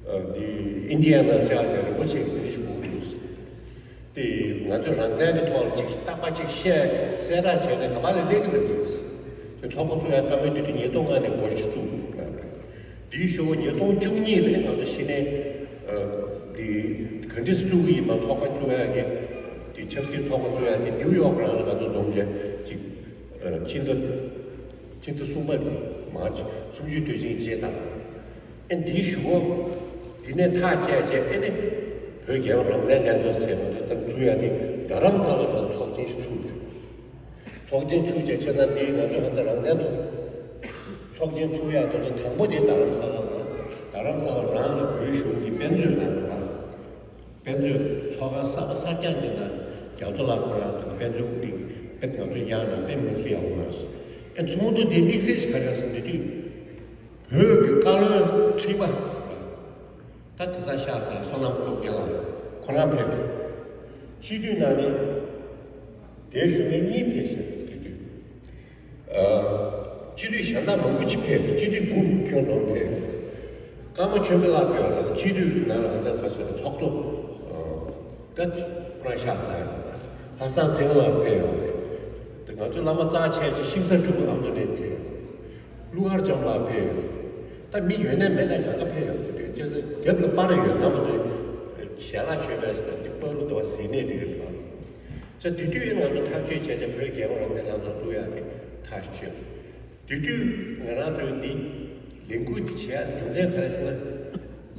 ཨ་དེ་ཨིན་ཌི་ཡ་ན་བཅར་བྱས་རིན་པོ་ཆེ་གི་དེ་བཞུགས་འདུག་དེ་ང་ཚོ་རང་བཙན་གྱི་ཐོག་ལ་ཅིག་རྟག་པ་ཅིག་བཤད་གསལ་བསྒྲགས་བྱས་ནས་ག་པ་ལ་སླེབས་ཀྱི་མི་འདུག་དེ་ཚོགས་པ་བཙུགས་ཡ་བཀའ་མོལ་དེ་དུས་ཉིས་སྟོང་ལྔ་ནས་འགོ་བཙུགས། དེའི་ཤོག་ཉིས་སྟོང་བཅུ་གཉིས་ལ་ང་ཚོ་གཞི་ནས་འདི་ག་འདྲས་བཙུགས་ཀྱི་ཡིན་པ་ཚོགས་པ་བཙུགས་ཡག་གི་དེ་ཆབ་སྲིད་ཚོགས་པ་བཙུགས་ཡག་དེ་ནིའུ་ཡོག་རང་ལ་ང་ཚོ་འཛོམས་རྒྱུ་ཅིག་ཕྱི་ཟླ་ཕྱི་ཟླ་གསུམ་པ་མར་ཆི་གསུམ་བཅུའི་དུས་ཆེན་རྗེས་དང་། ཨེ་འདིའི་གཞུག་གུ་འདི་ནས་ཐག་བཅད་བྱས་ཨེ་ནི་བོད་རྒྱལ་ཡོངས་རང་བཙན་ལྷན་ཚོགས་ཟེར་བ་འདི་ཙམ་བཙུགས་ཡག་དེ་རྡ་རམ་ས་ལ་ལ་ཚོགས་ཆེན་ཞིག་ཚུགས་ཡོད། ཚོགས་ཆེན་ཚུགས་རྗེས་ཆ་ཚང་འདི་ང་ཚོ་ང་ཚོ་རང་བཙན་ཐོབ། ཚོགས་ཆེན་ཚུགས་ཡག་དེ་ཚོ་དང་པོ་དེ་རྡ་རམ་ས་ལ་ལ། རྡ་རམ་ས་ལ་རང་ལ་བོད་གཞུང་གི་དཔེ་མཛོད་ནང་དུ་བ། དཔེ་མཛོད་ཚོགས་ཁང་གསར་པ་གསར་རྒྱག་འདི་ན་རྒྱ་མཚོ་ལགས་ཁོ་རང་གི་དཔེ་མཛོད་འདི་དཔེ་ང་ཚོ་ཡང་ན་དཔེ་མི་སྲིད་ཡག་པོ་མ་སོང་། ཨེ་ཚོགས་འདུ་འདི་དམིགས་བསལ་ཞིག་ག་རེ་སོང་འདི་དུས། བོད་ཀྱི་བཀའ་བློན་ཁྲི་པ། ད་དེ་ས་ཤག་ཚ་བསོད་ནམས་སྟོབས་རྒྱལ་ལགས་ཁོ་རང་ཕེབས། སྤྱི་འཐུས་ནང་ནས་དེ་ཞུ་མཁན་གཉིས་ཕེབས་ཤག་དེ་དུས། སྤྱི་འཐུས་གཞན་དག་མང་པོ་ཅིག་ཕེབས། སྤྱི་འཐུས་དགུ་ཁྱོན་བསྡོམས་ཕེབས། ཀརྨ་ཆོས་འཕེལ་ལགས་ཕེབས་པ་ལ་སྤྱི་འཐུས་ནང་ལ་ད་ག་ཚོད་ཚོགས་གཙོ་ད་ཁོ་རང་ཤག་ཚ་ཡོད། ལྷ་བཟང་ཚེ་རིང་ལགས་ཕེབས་ཡོད་རེད། དེ་ང་ཚོའི་བླ་མ་རྩ་ཆེ་ཅིག་ཤིང་བཟའ་སྤྲུལ་སྐུ་ཨ་མདོ་ནས་ཕེབས་ཡོད། ཀླུ་མཁར་བྱམས་ལགས་ཕེབས་ཡོད། ད་མི་ཡོད་ནའི་མེད་ནའི་གང་ག་ཕེབས་ཡོད་དུས་ཅེས་ཟེར་རྒྱབ་ལ་པར་ཡོད་ན་མ་ཚོས་ཞལ་ལག་མཆོད་པའི་ཞལ་ལག་འདི་པར་རུ་འདུ་བ་ཟིན་ནས་འགྲིག་གི་རེད་པ། ཅེས་དེ་དུས་ང་ཚོ་ཐག་གཅོད་བྱས་ཏེ་བོད་རྒྱལ་ཡོངས་རང་བཙན་ལྷན་ཚོགས་བཙུགས་ཡག་གི་ཐག་གཅོད། དེ་དུས་ང་རང་ཚོས་འདི་ལས་འགུལ་འདི་བྱེད་ཡག་རྒྱུ་མཚན་ག་རེ་ཟེར་ན།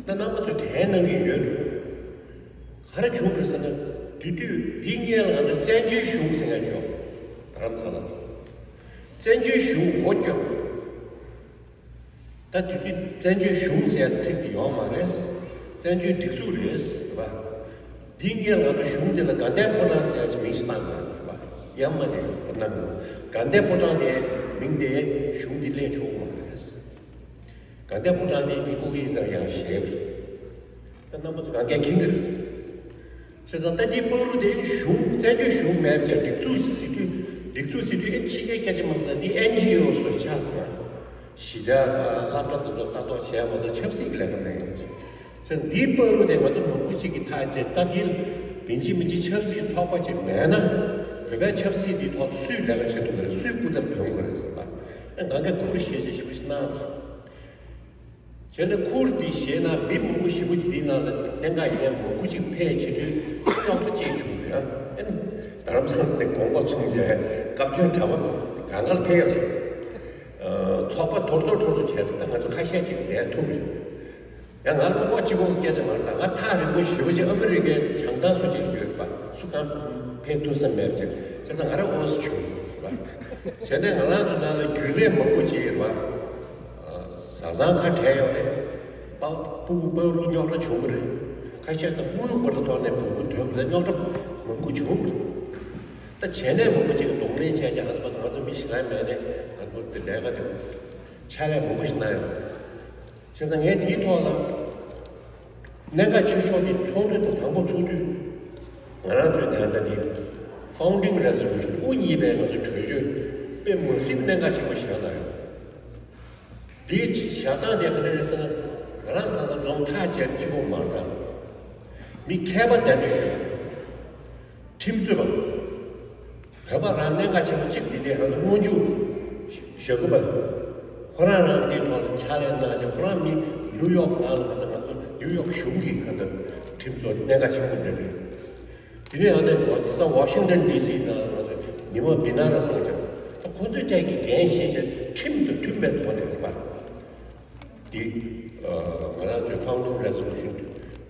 ད་རྣམ་པ་ཚོས་དྲན་གནང་གི་ཡོད་འགྲོ། ག་རེ་བྱུང་རེད་ཟེར་ན། དེ་དུས་འདི་སྔོན་ལ་ང་ཚོ་བཙན་བྱོལ་གཞུང་ཟེར་ཡག་བྱུང་། རྡ་རམ་ས་ལ། བཙན་བྱོལ་གཞུང་མགོ་བསྐྱོར། ད་དེ་དུས་བཙན་བྱོལ་གཞུང་ཟེར་ཡག་ཚིག་དེ་ཡོད་མ་རེད། བཙན་བྱོལ་སྒྲིག་འཛུགས་རེད་པ། འདི་སྔོན་ལ་ང་ཚོ་གཞུང་དེ་ལ་དགའ་ལྡན་ཕོ་བྲང་ཟེར་ཡག་ཅིག་མིང་ཞིག་བཏགས་ཡོད་པ། ཡང་མ་ནས་ཡོད་པ་ན། དགའ་ལྡན་ཕོ་བྲང་དེ་མིང་དེ་གཞུང་དེ་ལེན་ཆོག་གི་མ་རེད། དགའ་ལྡན་ཕོ་བྲང་དེ་མི་ཀུ་ཀི་ཟེར་ཡག་ཞེས་པ་རེད། ད་རྣམ་པ་ཚོ་གང་གས་མཁྱེན་གྱི་རེད། བྱས་ཙང་ད་འདི་བར་དུ་དེ་གཞུང་བཙན་བྱོལ་གཞུང་མེད་ཅེས་སྒྲིག་འཛུགས་ཟེར་དུས། སྒྲིག་འཛུགས་ཟེར་དུས་ཨེ་ཕྱི་རྒྱལ་སྐད་ཆ་མ་ཟེར་འདི་ཨེན་ཇི་ཨོ་སོགས་ཆགས་སོང་། གཞིས་ཆགས་དང་སློབ་གྲྭ་དེ་ཚོ་ལྟ་རྟོག་བྱས་མ་གཏོགས་ཆབ་སྲིད་ཀྱི་ལས་ཀ་མེད་ཀྱི་རེད། བྱས་ཙང་འདི་བར་དུ་དེ་ང་ཚོ་མང་པོ་ཅིག་གིས་ཐག་བཅད་ད་འདི་ལ་མིན་གཅིག་མིན་གཅིག་ཆབ་སྲིད་ཚོགས་པ་ཅིག་མེད་ན། བོད་པའི་ཆབ་སྲིད་འདི་ཐོག་སུས་ལས་ཀ་བྱེད་ཐུབ་ཀྱི་རེད། སུས་སྐུ་ཚབ་ཐོན་དགོས་རེད་ཟེར་བ། ཨེ་ང་གིས་ཁུར་བཞེས་བྱས་ཞེ་པོ་ཞིག་གནང་། བྱས་ནས་ཁུར་འདི་བཞེས་ན་མི་མང་པོ་ཞེ་པོ་ཅིག་འདིའི་ནང་ལ་གནད་འགག་ཡིན་མཁན་མང་པོ་ཅིག་ཕེབས་བྱེད་དུས་རྙོག་དྲ་ཅིག་བྱུང་། ཡང་ཨེ་ནི་རྡ་རམ་ས་ལ་ནས་དགོངས་པ་ཚོམས་བྱས་སྐབས་བསྟུན་གྲྭ་པ་གང་ག་ལ་ཕེབས་ཡོད་ཟེར། ཚོགས་པ་དོར་དོར་དོར་དོར་བྱས་ཏེ་ད་ང་ཚོ་ཁ་ཤས་ཅིག་བསྡད་ཐུབ་རེད། ཡང་ང་ལ་ཀོ་ཀོ་གཅིག་པོ་སྐད་ཆ་མ་རེད། ད་ང་ཐག་རིང་པོ་ཞེ་པོ་ཅིག་ཨ་མི་རི་ཀའི་བྱང་ཐང་སུ་གཅིག་ཡོད་པ་སུ་གང་ཕེབས་ཐུབ་ས་མེད་པ་ཅིག་བྱས་ཙང་ང་རང་ཨོ་སི་བྱུང་རེད་པ། བྱས་ནས་ང་རང་ཚོ་ནང་ལ་རྒྱུན་ལས་མང་པོ་ཅིག་ཡོད་རེད་པ། བཟའ་ཚང་ཁ་བྲལ་ཡོད་རེད། པ་སྤུ་གུ་པ་རུ་རྙོག་དྲ་བྱུང་གི་རེད། ཁ་ཤས་ད་དངུལ་སྐོར་ཐོག་ནས་བོང་བུ་དོན་པ་རྙོག་དྲ་མང་པོ་བྱུང་གི་རེད། ད་བྱས་ནས་མང་པོ་ཅིག་གདོང་ལེན་བྱས་ཀྱང་ཧ་ད་པ་ང་ཚོ་མི་ཞེ་དྲག་མེད་ནས་ང་ཚོ་དེ་འདྲའི་ཁ་དེ་ཕྱག་ལས་མང་པོ་ཞིག་གནང་ཡོད་རེད། བྱས་ཙང་ངས་དེའི་ཐོག་ལ་གནད་འགག་ཆེ་ཤོས་དེ་ཚོགས་འདུ་དེ་དང་པོ་ཚོགས་དུས་ང་རང་ཚོའི་ད་ལྟ་དེ་Founding Resolution དབུ་བརྙེས་པའི་ང་ཚོ་གྲོས་ཆོད་དཔེ་མི་སྲིད་གནད་འགག་ཆེན་པོ་བཞག་གནང་ཡོད། འདིའི་བཞག་སྟངས་དེ་ག་རེ་རེད་ཟེར་ན་ང་རང་ཚོ་ད་ལྟ་འཛོམས་ཐག་བཅད་གཅིག་པོ་མ་རེད། ད་མི་མཁས་པ་གདན་འདྲེན་ཞུས། ཁྲིམས་རྩོད་པ། བོད་པ་རང་གནད་འགག་ཆེན་པོ་གཅིག་འདི་དེ་ཧ་ལམ་སྔོན་འཇུག་བཞག་གི་པ། ཁོ་རང་རང་གི་དེའི་ཐོག་ལ་ཕྱག་ལས་གནང་བྱས་ཁོ་རང་མི་ནིའུ་ཡོག་ནང་ལ་ད་ང་ཚོ་ནིའུ་ཡོག་གཞུང་གི་ད་ཁྲིམས་རྩོད་གནད་འགག་ཆེན་པོ་འདྲ་རེད། དེ་ནས་ཡང་དེ་ད་ས་ཝ་ཤིང་ཏན་ཌི་སི་ནང་ལ་ཉི་མ་བི་ན་ར་སང་ཀྱང་ད་ཁོ་ཚོའི་གྲས་ཀྱི་འགན་བཞེས་བྱས་ཁྲིམས་དང་མཐུན་པའི་ཐོག་ནས་རེད་པ། འདི་ང་རང་ཚོའི་Founding Resolution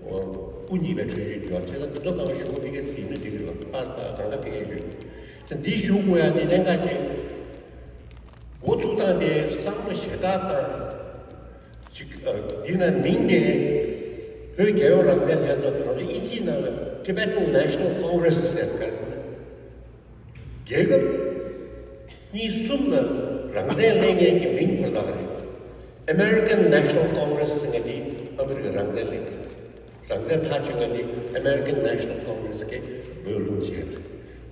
དབུ་བརྙེས་པའི་གྲོས་ཆོད་དེ་ཡོད་བྱས་ཙང་འདི་ཚོ་གང་ག་ཞུ་བ་ཕ་གིར་ཟིན་ན་འགྲིག་གི་རེད། པར་དང་གང་ག་ཕ་གིར་ཡོད། ད་འདི་ཞུ་དགོས་ཡ་འདི་གནད་འགག་ཅིག་འགོ་ཚུགས་སྟངས་དེ་བསམ་བློ་ཞེ་དྲག་བཏང་། ཅིག་འདི་ན་མིང་དེ་བོད་རྒྱལ་ཡོངས་རང་བཙན་ལྷན་ཚོགས་དེ་རང་ཚོ་དབྱིན་ཇིའི་ནང་ལ་Tibetan National Congress ཟེར་ག་རེ་ཟེར་ན། རྒྱལ་ཁབ་གཉིས་གསུམ་ལ་རང་བཙན་ལེན་མཁན་གྱི་མིང་ཁོ་ཐག་རེད། American National Congress ཟེར་མཁན་དེ་ཨ་མི་རི་ཀའི་རང་བཙན་ལེན་མཁན། རང་བཙན་ཐག་གཅོད་མཁན་དེ་American National Congress གིས་འབོད་སློང་བྱས་པ་རེད།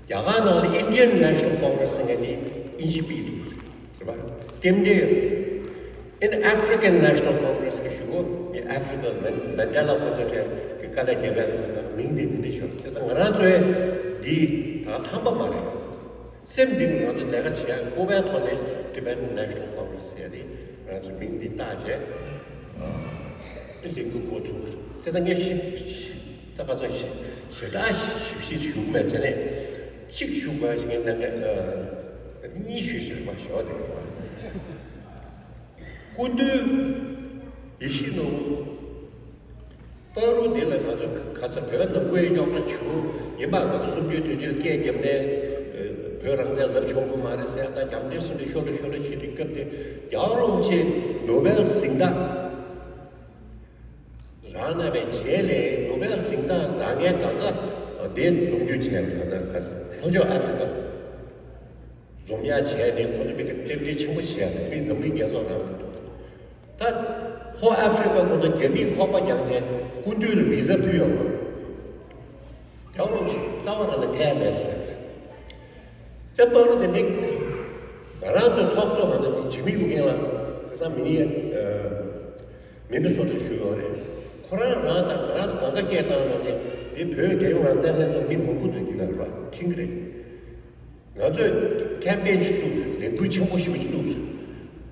རྒྱ་གར་ནང་ལ་Indian National Congress ཟེར་མཁན་དེ་དབྱིན་ཇི་པའི་འདུག་རེད་པ། རྟེན་འབྲེལ་ཡོད། In African National Congress གི་ཞུ་གོ་ནི་ཨ་ཧྥི་རི་ཀ་མན་མན་ཌེ་ལ་ཁོ་ཚོ་གྲས་ཀྱི་དཀའ་ལས་རྒྱབ་པའི་ཁོ་ཚོ་མིང་འདི་འདི་འདྲ་ཤོར། བྱས་ཙང་ང་རང་ཚོའི་འདི་ད་བསམ་པ་མ་རེད། སེམས་གཏིང་ང་ཚོ་ལས་ཀ་བྱེད་ཡ་སྤོབས་པའི་ཐོག་ནས་Tibetan National Congress ཟེར་ཡ་དེ་ང་ཚོ་མིང་འདི་བཏགས་བྱས་ཨ་ལས་འགུལ་འགོ་ཚུགས། བྱས་ཙང་ངས་ཞིབ་ཞིབ་ད་ག་ཚོད་ཞིབ་ཞེ་དྲག་ཞིབ་ཞིབ་ཞུ་མེད་བྱས་ནས་གཅིག་ཞུ་དགོས་ཡ་ཞིག་ངས་གནད་འགག་གཉིས་ཞུ་ཞིག་མ་ཞོག་དེ། སྐུ་མདུན་ཡིད་བཞིན་ནོར་བུ། བར་དུ་འདི་ལ་ང་ཚོ་ག་ཚོད་བོད་ནང་ཁུལ་རྙོག་དྲ་བྱུང་ཡིན་པ་ང་ཚོ་གསུམ་བཅུའི་དུས་ཚོད་སྐད་བརྒྱབ་ནས་བོད་རང་བཙན་ལབ་ཆོག་གི་མ་རེད་ཟེར། ད་རྒྱབ་འདིར་སོང་ནས་ཤོར་འགྲོ་ཤོར་འགྲོ་བྱེད་དུས་སྐབས་དེ་རྒྱལ་བ་རིན་པོ་ཆེ་ནོ་བེལ་གཟེངས་རྟགས་རང་གནང་བའི་རྗེས་ལ་ནོ་བེལ་གཟེངས་རྟགས་རང་ངའི་གང་ག་དེ་འཛོམས་རྒྱུ་བྱས་པ་ད་ལྟ་ག་ས་ལྷོ་ཕྱོགས་ཨ་ཧྥི་རི་ཀ། འཛོམས་ཡག་བྱས་ནས་ཁོ་ཚོ་མི་གི་རྟེན་འབྲེལ་ཆེན་པོ་བྱས་ཡག་དེ་མི་འཛམ་གླིང་རྒྱལ་ཚོགས་ནང་དུ་འདུག་ད་ལྷོ་ཨ་ཧྥི་རི་ཀ་ཁོ་ཚོ་རྒྱ་མིས་ཁོག་པ་བརྒྱངས་བྱས་སྐུ་མདུན་ལ་བི་ཟ་ཕུལ་ཡོང་བ། རྒྱལ་བ་རིན་པོ་ཆེ་རྩ་བ་རང་ལ་ཐད་མེད་རེད། ད་བར་དུ་དེ་ནི་ང་རང་ཚོའི་ཚོགས་གཙོ་གང་ལྟར་དེ་ཇི་མི་ཝུ་ཀེན་ལ་དེང་སང་མི་ནི་མི་ནི་སོ་ཏ་ཞུ་ཡོད་རེད། ཁོ་རང་རང་དང་ང་རང་ཚོ་གང་ག་སྐད་བཏང་ན་ཞེས་དེ་བོད་རྒྱལ་ཡོངས་རང་བཙན་ལྷན་ཚོགས་མི་མང་པོ་འདུག་གི་ན་ར་མཁྱེན་གི་རེད། ང་ཚོས་ཁེམ་པེན་ཞིག་བཙུགས། ལས་འགུལ་ཆེན་པོ་ཞིག་བཙུགས།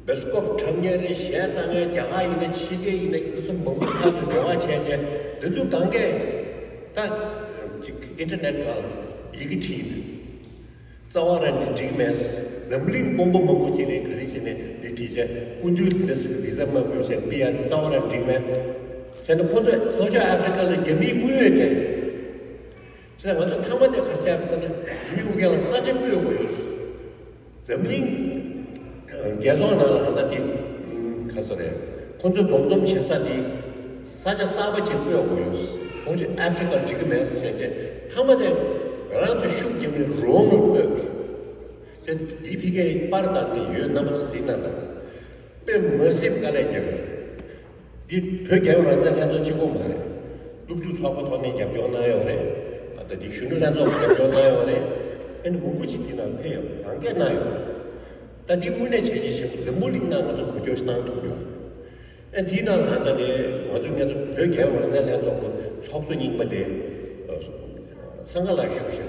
བེ་སི་ཀོབ་འཁྲབ་མཁན་རེད། གཞས་བཏང་མཁན། རྒྱ་གར་ཡིན་ན་ཕྱི་རྒྱལ་ཡིན་ན་ང་ཚོ་མང་པོ་ཕར་ཚུར་འབྲེལ་བ་བྱས་བྱས་འདི་ཚོ་གང་གས་ད་ཅིག་ཨིན་ཊར་ནེཊ་སྒང་ལ་ཡི་གེ་བྲིས་ཡོད། རྩ་བ་རང་འགྲིག་འགྲིག་མེད། འཛམ་གླིང་དཔོན་པོ་མང་པོ་ཅིག་ནས་ག་རེ་བྱས་ནས་འདི་བྲིས་བྱས་སྐུ་མདུན་འདི་འདྲ་ཟེར་བི་ཟ་མ་ཕུལ་བྱས་ཕུལ་ཡག་འདི་རྩ་བ་རང་འགྲིག་མེད། བྱས་ན་ཁོ་ཚོས་ལྷོ་ཕྱོགས་ཨ་ཧྥི་རི་ཀ་ལ་རྒྱ་མིའི་དངུལ་ཡོད་དྲན། བྱས་ཙང་ང་ཚོ་ཐ་མ་དེ་ག་རེ་བྱས་པ་ཟེར་ན་ཇི་མི་ཝུ་ཀེན་ལ་ས་ཆ་སྤོས་དགོས་ཡོད། འཛམ་གླིང་རྒྱལ་ཚོགས་ནང་ལ་ཧ་ད་དེ་ག་སོ་རེད། ཁོ་ཚོ་འཛོམས་འཛོམས་བྱེད་ས་དེ་ས་ཆ་གསར་པ་ཅིག་སྤོས་དགོས་ཡོད། ཁོང་ཚོས་ཨ་ཧྥི་རི་ཀ་འགྲིག་གི་མེད་ཟེར་བྱས་ཐ་མ་དེ་ང་རང་ཚོ་ཤུགས་རྒྱབ་ནས་རོམ་ལ་སྤོས། བྱས་འདི་ཕ་གིའི་པར་དང་ནི་ཡོད། རྣམ་པ་ཚོ་གཟིགས་གནང་དང་། དཔེ་མ་སྲིད་དཀའ་ལས་བརྒྱབ་ཡོད། འདི་བོད་རྒྱལ་ཡོངས་རང་བཙན་ལྷན་ཚོགས་གཅིག་པོ་མ་རེད། སློབ་ཕྲུག་ཚོགས་པ་ཐོག་ནས་རྒྱབ་སྐྱོར་གནང་ཡོད་རེད། ཨ་ད་འདི་གཞོན་ནུ་ལྷན་ཚོགས་ཀྱིས་རྒྱབ་སྐྱོར་གནང་ཡོད་རེད། ཨ་ནི་མང་པོ་ཅིག་དེ་ནང་ཕེབས་ཡོད་རེད། རང་སྐད་གནང་ཡོད་རེད། ད་འདི་དངོས་གནས་བྱས་རྗེས་ཆེན་པོ། འཛམ་བུ་གླིང་ནང་ང་ཚོ་གོ་སྐྱོར་ཞིག་བཏང་ཐུབ་ཡོད་རེད། ཨ་འདིའི་ནང་ལ་ད་ལྟ་ང་ཚོ་ང་ཚོ་བོད་རྒྱལ་ཡོངས་རང་བཙན་ལྷན་ཚོགས་ཀྱི་ཚོགས་གཙོ་རྙིང་པ་དེ་སངྒ་ལགས་བཞུགས་ཤག་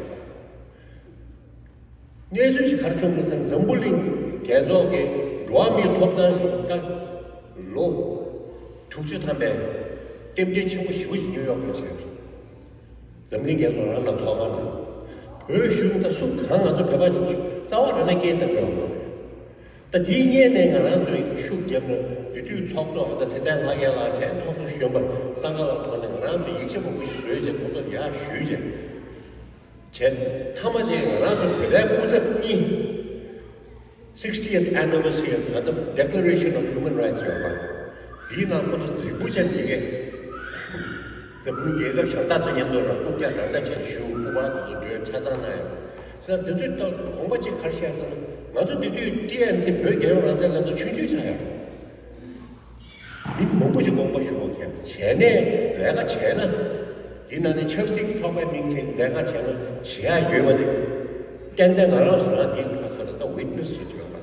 གནས་ཚུལ་ཞིག་ག་རེ་བྱུང་འདུག་ཟེར་ན། འཛམ་བུ་གླིང་རྒྱལ་ཚོགས་ཀྱི་འགྲོ་བ་མིའི་ཐོབ་ཐང་ལྟ་ལོ་དྲུག་ཅུ་ཐམ་པའི་རྟེན་འབྲེལ་ཆེན་པོ་ཞེ་པོ་ཞིག་ནིའུ་ཡོག་ལ་བྱས། འཛམ་གླིང་རྒྱལ་ཚོགས་རང་ལ་ཚོགས་ཁང་ནང་བོད་གཞུང་དང་སུ་གང་ང་ཚོ་བོད་པ་ཅིག་རྩ་བ་རང་ནས་སྐད་བཏང་ཡོད་མ་རེད། དེའི་སྔོན་ནས་ང་རང་ཚོས་ཤུགས་བརྒྱབ་ནས་དེ་དུས་ཚོགས་གཙོ་ཨ་ད་ཚེ་བརྟན་ལྷ་རྒྱལ་ལགས་བྱས། ཚོགས་གཙོ་གཞོན་པ་སངས་དཀར་ལགས་ཐོག་ནས་ང་རང་ཚོས་ཡིག་ཆ་མང་པོ་ཞིག་བཟོས་བྱས་ཐོག་ཐོག་ཡར་ཞུས་བྱས། བྱས། མཐའ་མ་དེ་ང་རང་ཚོ་བོད་པའི་སྐུ་ཚབ་གཉིས། sixtieth anniversary of the Declaration of Human Rights ཡོད་པ། དེའི་ནང་ཁོ་ཚོ་རྫིག་པོ་ཅན་དེ་གས། འཛམ་གླིང་རྒྱལ་ཁབ་གཞན་དག་ཚོ་མཉམ་དུ་ལ་རྐུབ་བཀྱག་རང་འདྲ་བྱས་ཞུ་སྐུ་པར་དེ་ཚོ་འགྲོས་ཆ་ཚང་གནང་ཡོད། ཟེར་དེ་ཚོའི་ཐོག་དགོངས་པ་གཅིག་ག་རེ་བཞག་ཟེར་ན། ང་ཚོ་དེ་དུས་ཊི་ཨེན་སི་བོད་རྒྱལ་ཡོངས་རང་བཙན་ལྷན་ཚོགས་ཆུང་ཆུང་ཆགས་ཡོད་རེད། མི་མང་པོ་ཞིག་དགོངས་པ་ཞུ་བ་མཁན་བྱས་ནས་ལས་ཀ་བྱས་ན། འདི་ནང་ནས་ཆབ་སྲིད་ཚོགས་པའི་མིང་བྱས་ལས་ཀ་བྱས་ན་བྱེད་ཡག་ཡོད་པ་རེད། ཏན་ཏན་ང་རང་ཚོ་རང་འདི་ལ་སོགས་ལ་ད་ཝིཊ་ནེ་སི་བྱེད་ཆོག་པ་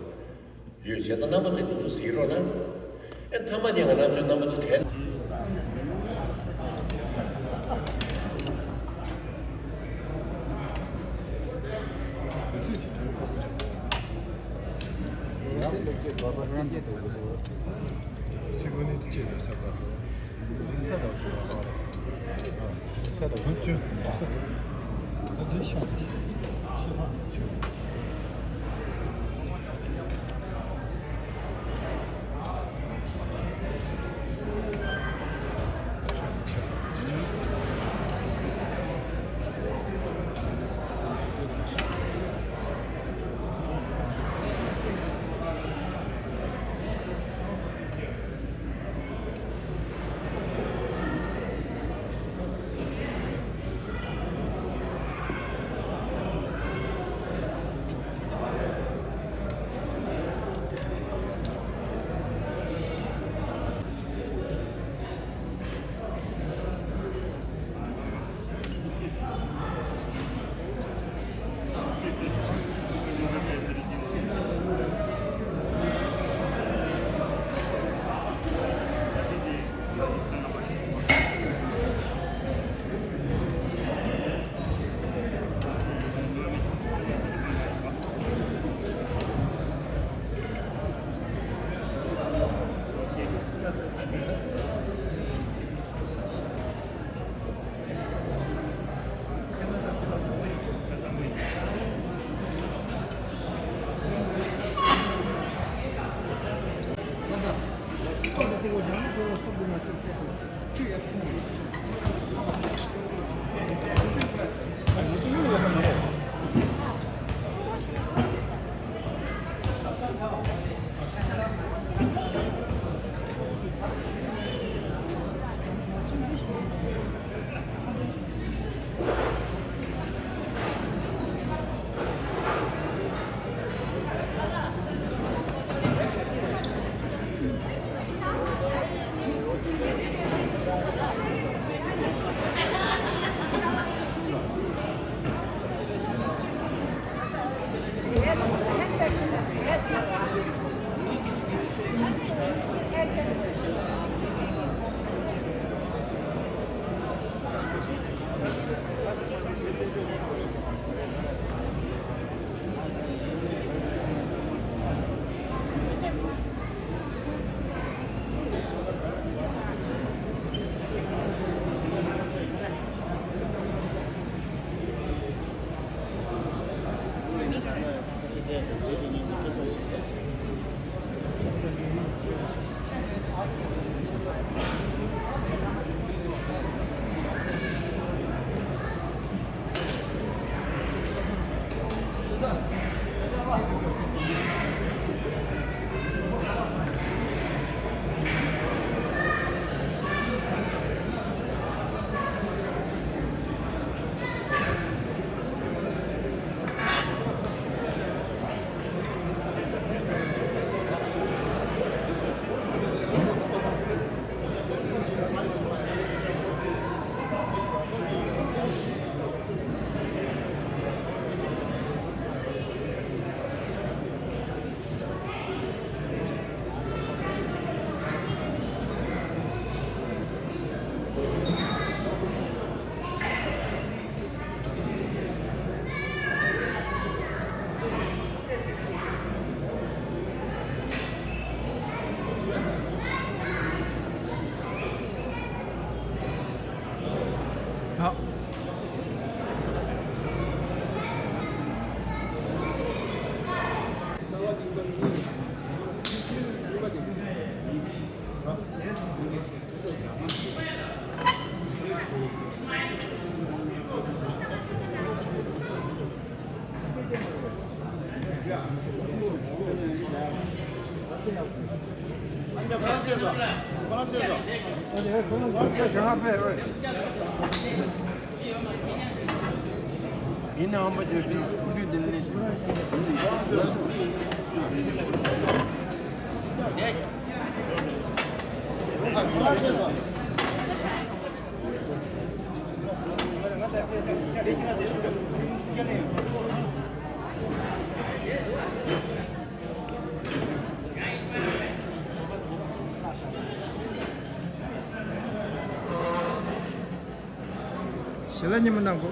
ཡོད། བྱས་ཙང་རྣམ་པ་ཚོས་འདི་ཚོ་གཟིགས་རོགས་གནང་། ཨེ་མཐའ་མ་དེ་ང་རང་ཚོའི་རྣམ་པ་ཚོ་དྲན། ཞལ་ལག་མཉེས་པོ་གནང་གོ།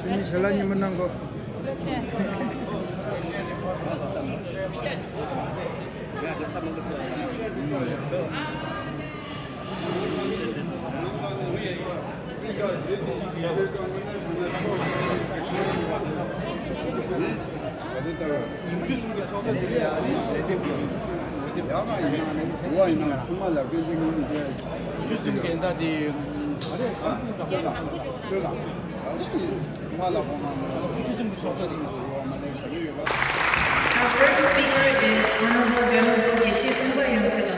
ཁྱེད་གཉིས་ཞལ་ལག་མཉེས་པོ་གནང་གོ། Our first speaker is Honorable Venerable Geshe Trungpa Yongkula.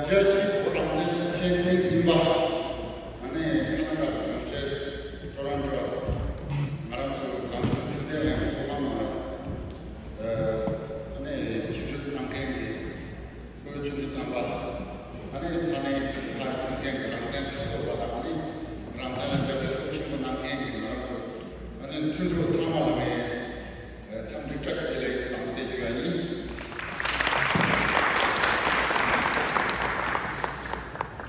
རྒྱལ་སྤྱིའི་རང་བཙན་ཚོགས་ཆེན་ཐེངས་བདུན་པ། ཨ་ནི་ཁ་ན་ཌ་གྲོང་ཁྱེར་ཊོ་རོན་ཊོ། ང་རང་ཚོ་དང་ཆུ་ཚོད་ལྔ་ཚོགས་པ་མ་ཨ་ནི་ཞིབ་འཇུག་གནང་མཁན་གྱི་བོད་ཆུ་མོ་རྣམ་པ། ཨ་ནི་ས་གནས་ཁག་ནས་ཕེབས་མཁན་གྱི་རང་བཙན་འཐབ་རྩོད་པ་དང་། ཨ་ནི་རང་བཙན་ལ་རྒྱབ་སྐྱོར་ཤུགས་ཆེན་པོ་གནང་མཁན་གྱི་ང་རང་ཚོ་ཨ་ནི་མཐུན་གྲོགས་ཚང་མ་ལ་ངས། འཚམས་འདྲི་བཀྲ་ཤིས་བདེ་ལེགས་ཟེར་དང་བསྟན་ཞུ་བ་ཡིན།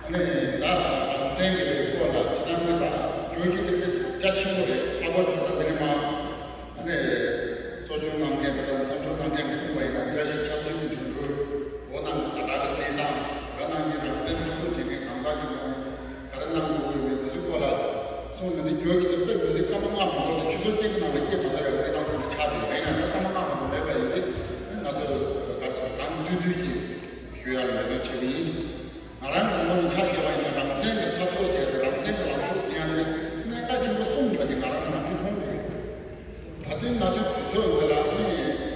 ཨ་ནི་ད་རང་བཙན་གྱི་སྐོར་ལ་ཅི་ལྟར་མི་ད་བརྗོད་རྒྱུ་དེ་རྒྱ་ཆེན་པོ་རེད། ལྷག་པར་དུ་ད་འདི་ནས་མ་ཨ་ནི་གཙོ་སྐྱོང་གནང་མཁན་དང་མཚམས་སྦྱོར་གནང་མཁན་གྱིས་གསུངས་པ་ཡིན་ན། བཀྲ་ཤིས་ཆབ་སྲིད་ཀྱི་འགྲོ་གྲོན། བོད་ནང་གི་ཛ་དྲག་གི་གནས་སྟངས། རང་ནང་གི་རང་བཙན་འཐབ་རྩོད་བྱེད་མཁན་གང་ཟག་གི་ངོས་ནས། ག་རེ་གནང་དགོས་ཀྱི་ཡོད་མེད་འདི་ཚོའི་སྐོར་ལ་གསུངས་ནས། འདི་བརྗོད་རྒྱུ་དེ་དཔེ་མི་སྲིད་སྐར་མ་ལྔ་མ་གཏོགས་དེ་ཆུ་ཚོད་གཅིག་གི་ནང་ལ་བཤད་མ་ཐུབ་པའི་གནས་སྟངས་དེ་འདྲ་ཆགས་བསྡད་ཡོད། ཡིན་ན་ཡང་སྐར་མ་ལྔ་མ་གཏོགས་མེད་པ་ཡིན་དུས། ང་ཚོ་ག་རེ་ཟེར། གང་དུས་དུས་ཀྱི་ཞུ་ཡག་ལ་འབད་བརྩོན་བྱེད་ཀྱི་ཡིན། ང་རང་གི་ངོས་ནས་ཆ་བཞག་པ་ཡིན་ན། རང་བཙན་གྱི་འཐབ་རྩོད་ཟེར་ཡག་དེ། རང་བཙན་གྱི་ལངས་ཕྱོགས་ཟེར་ཡག་དེ་གནད་འགག་ཆེན་པོ་གསུམ་འདྲ་ཅིག་ང་རང་ནམ་རྒྱུན་མཐོང་གི་ཡོད། ད་ལྟའི་ང་ཚོའི་དུས་ཚོད་འདི་ལ་ནི་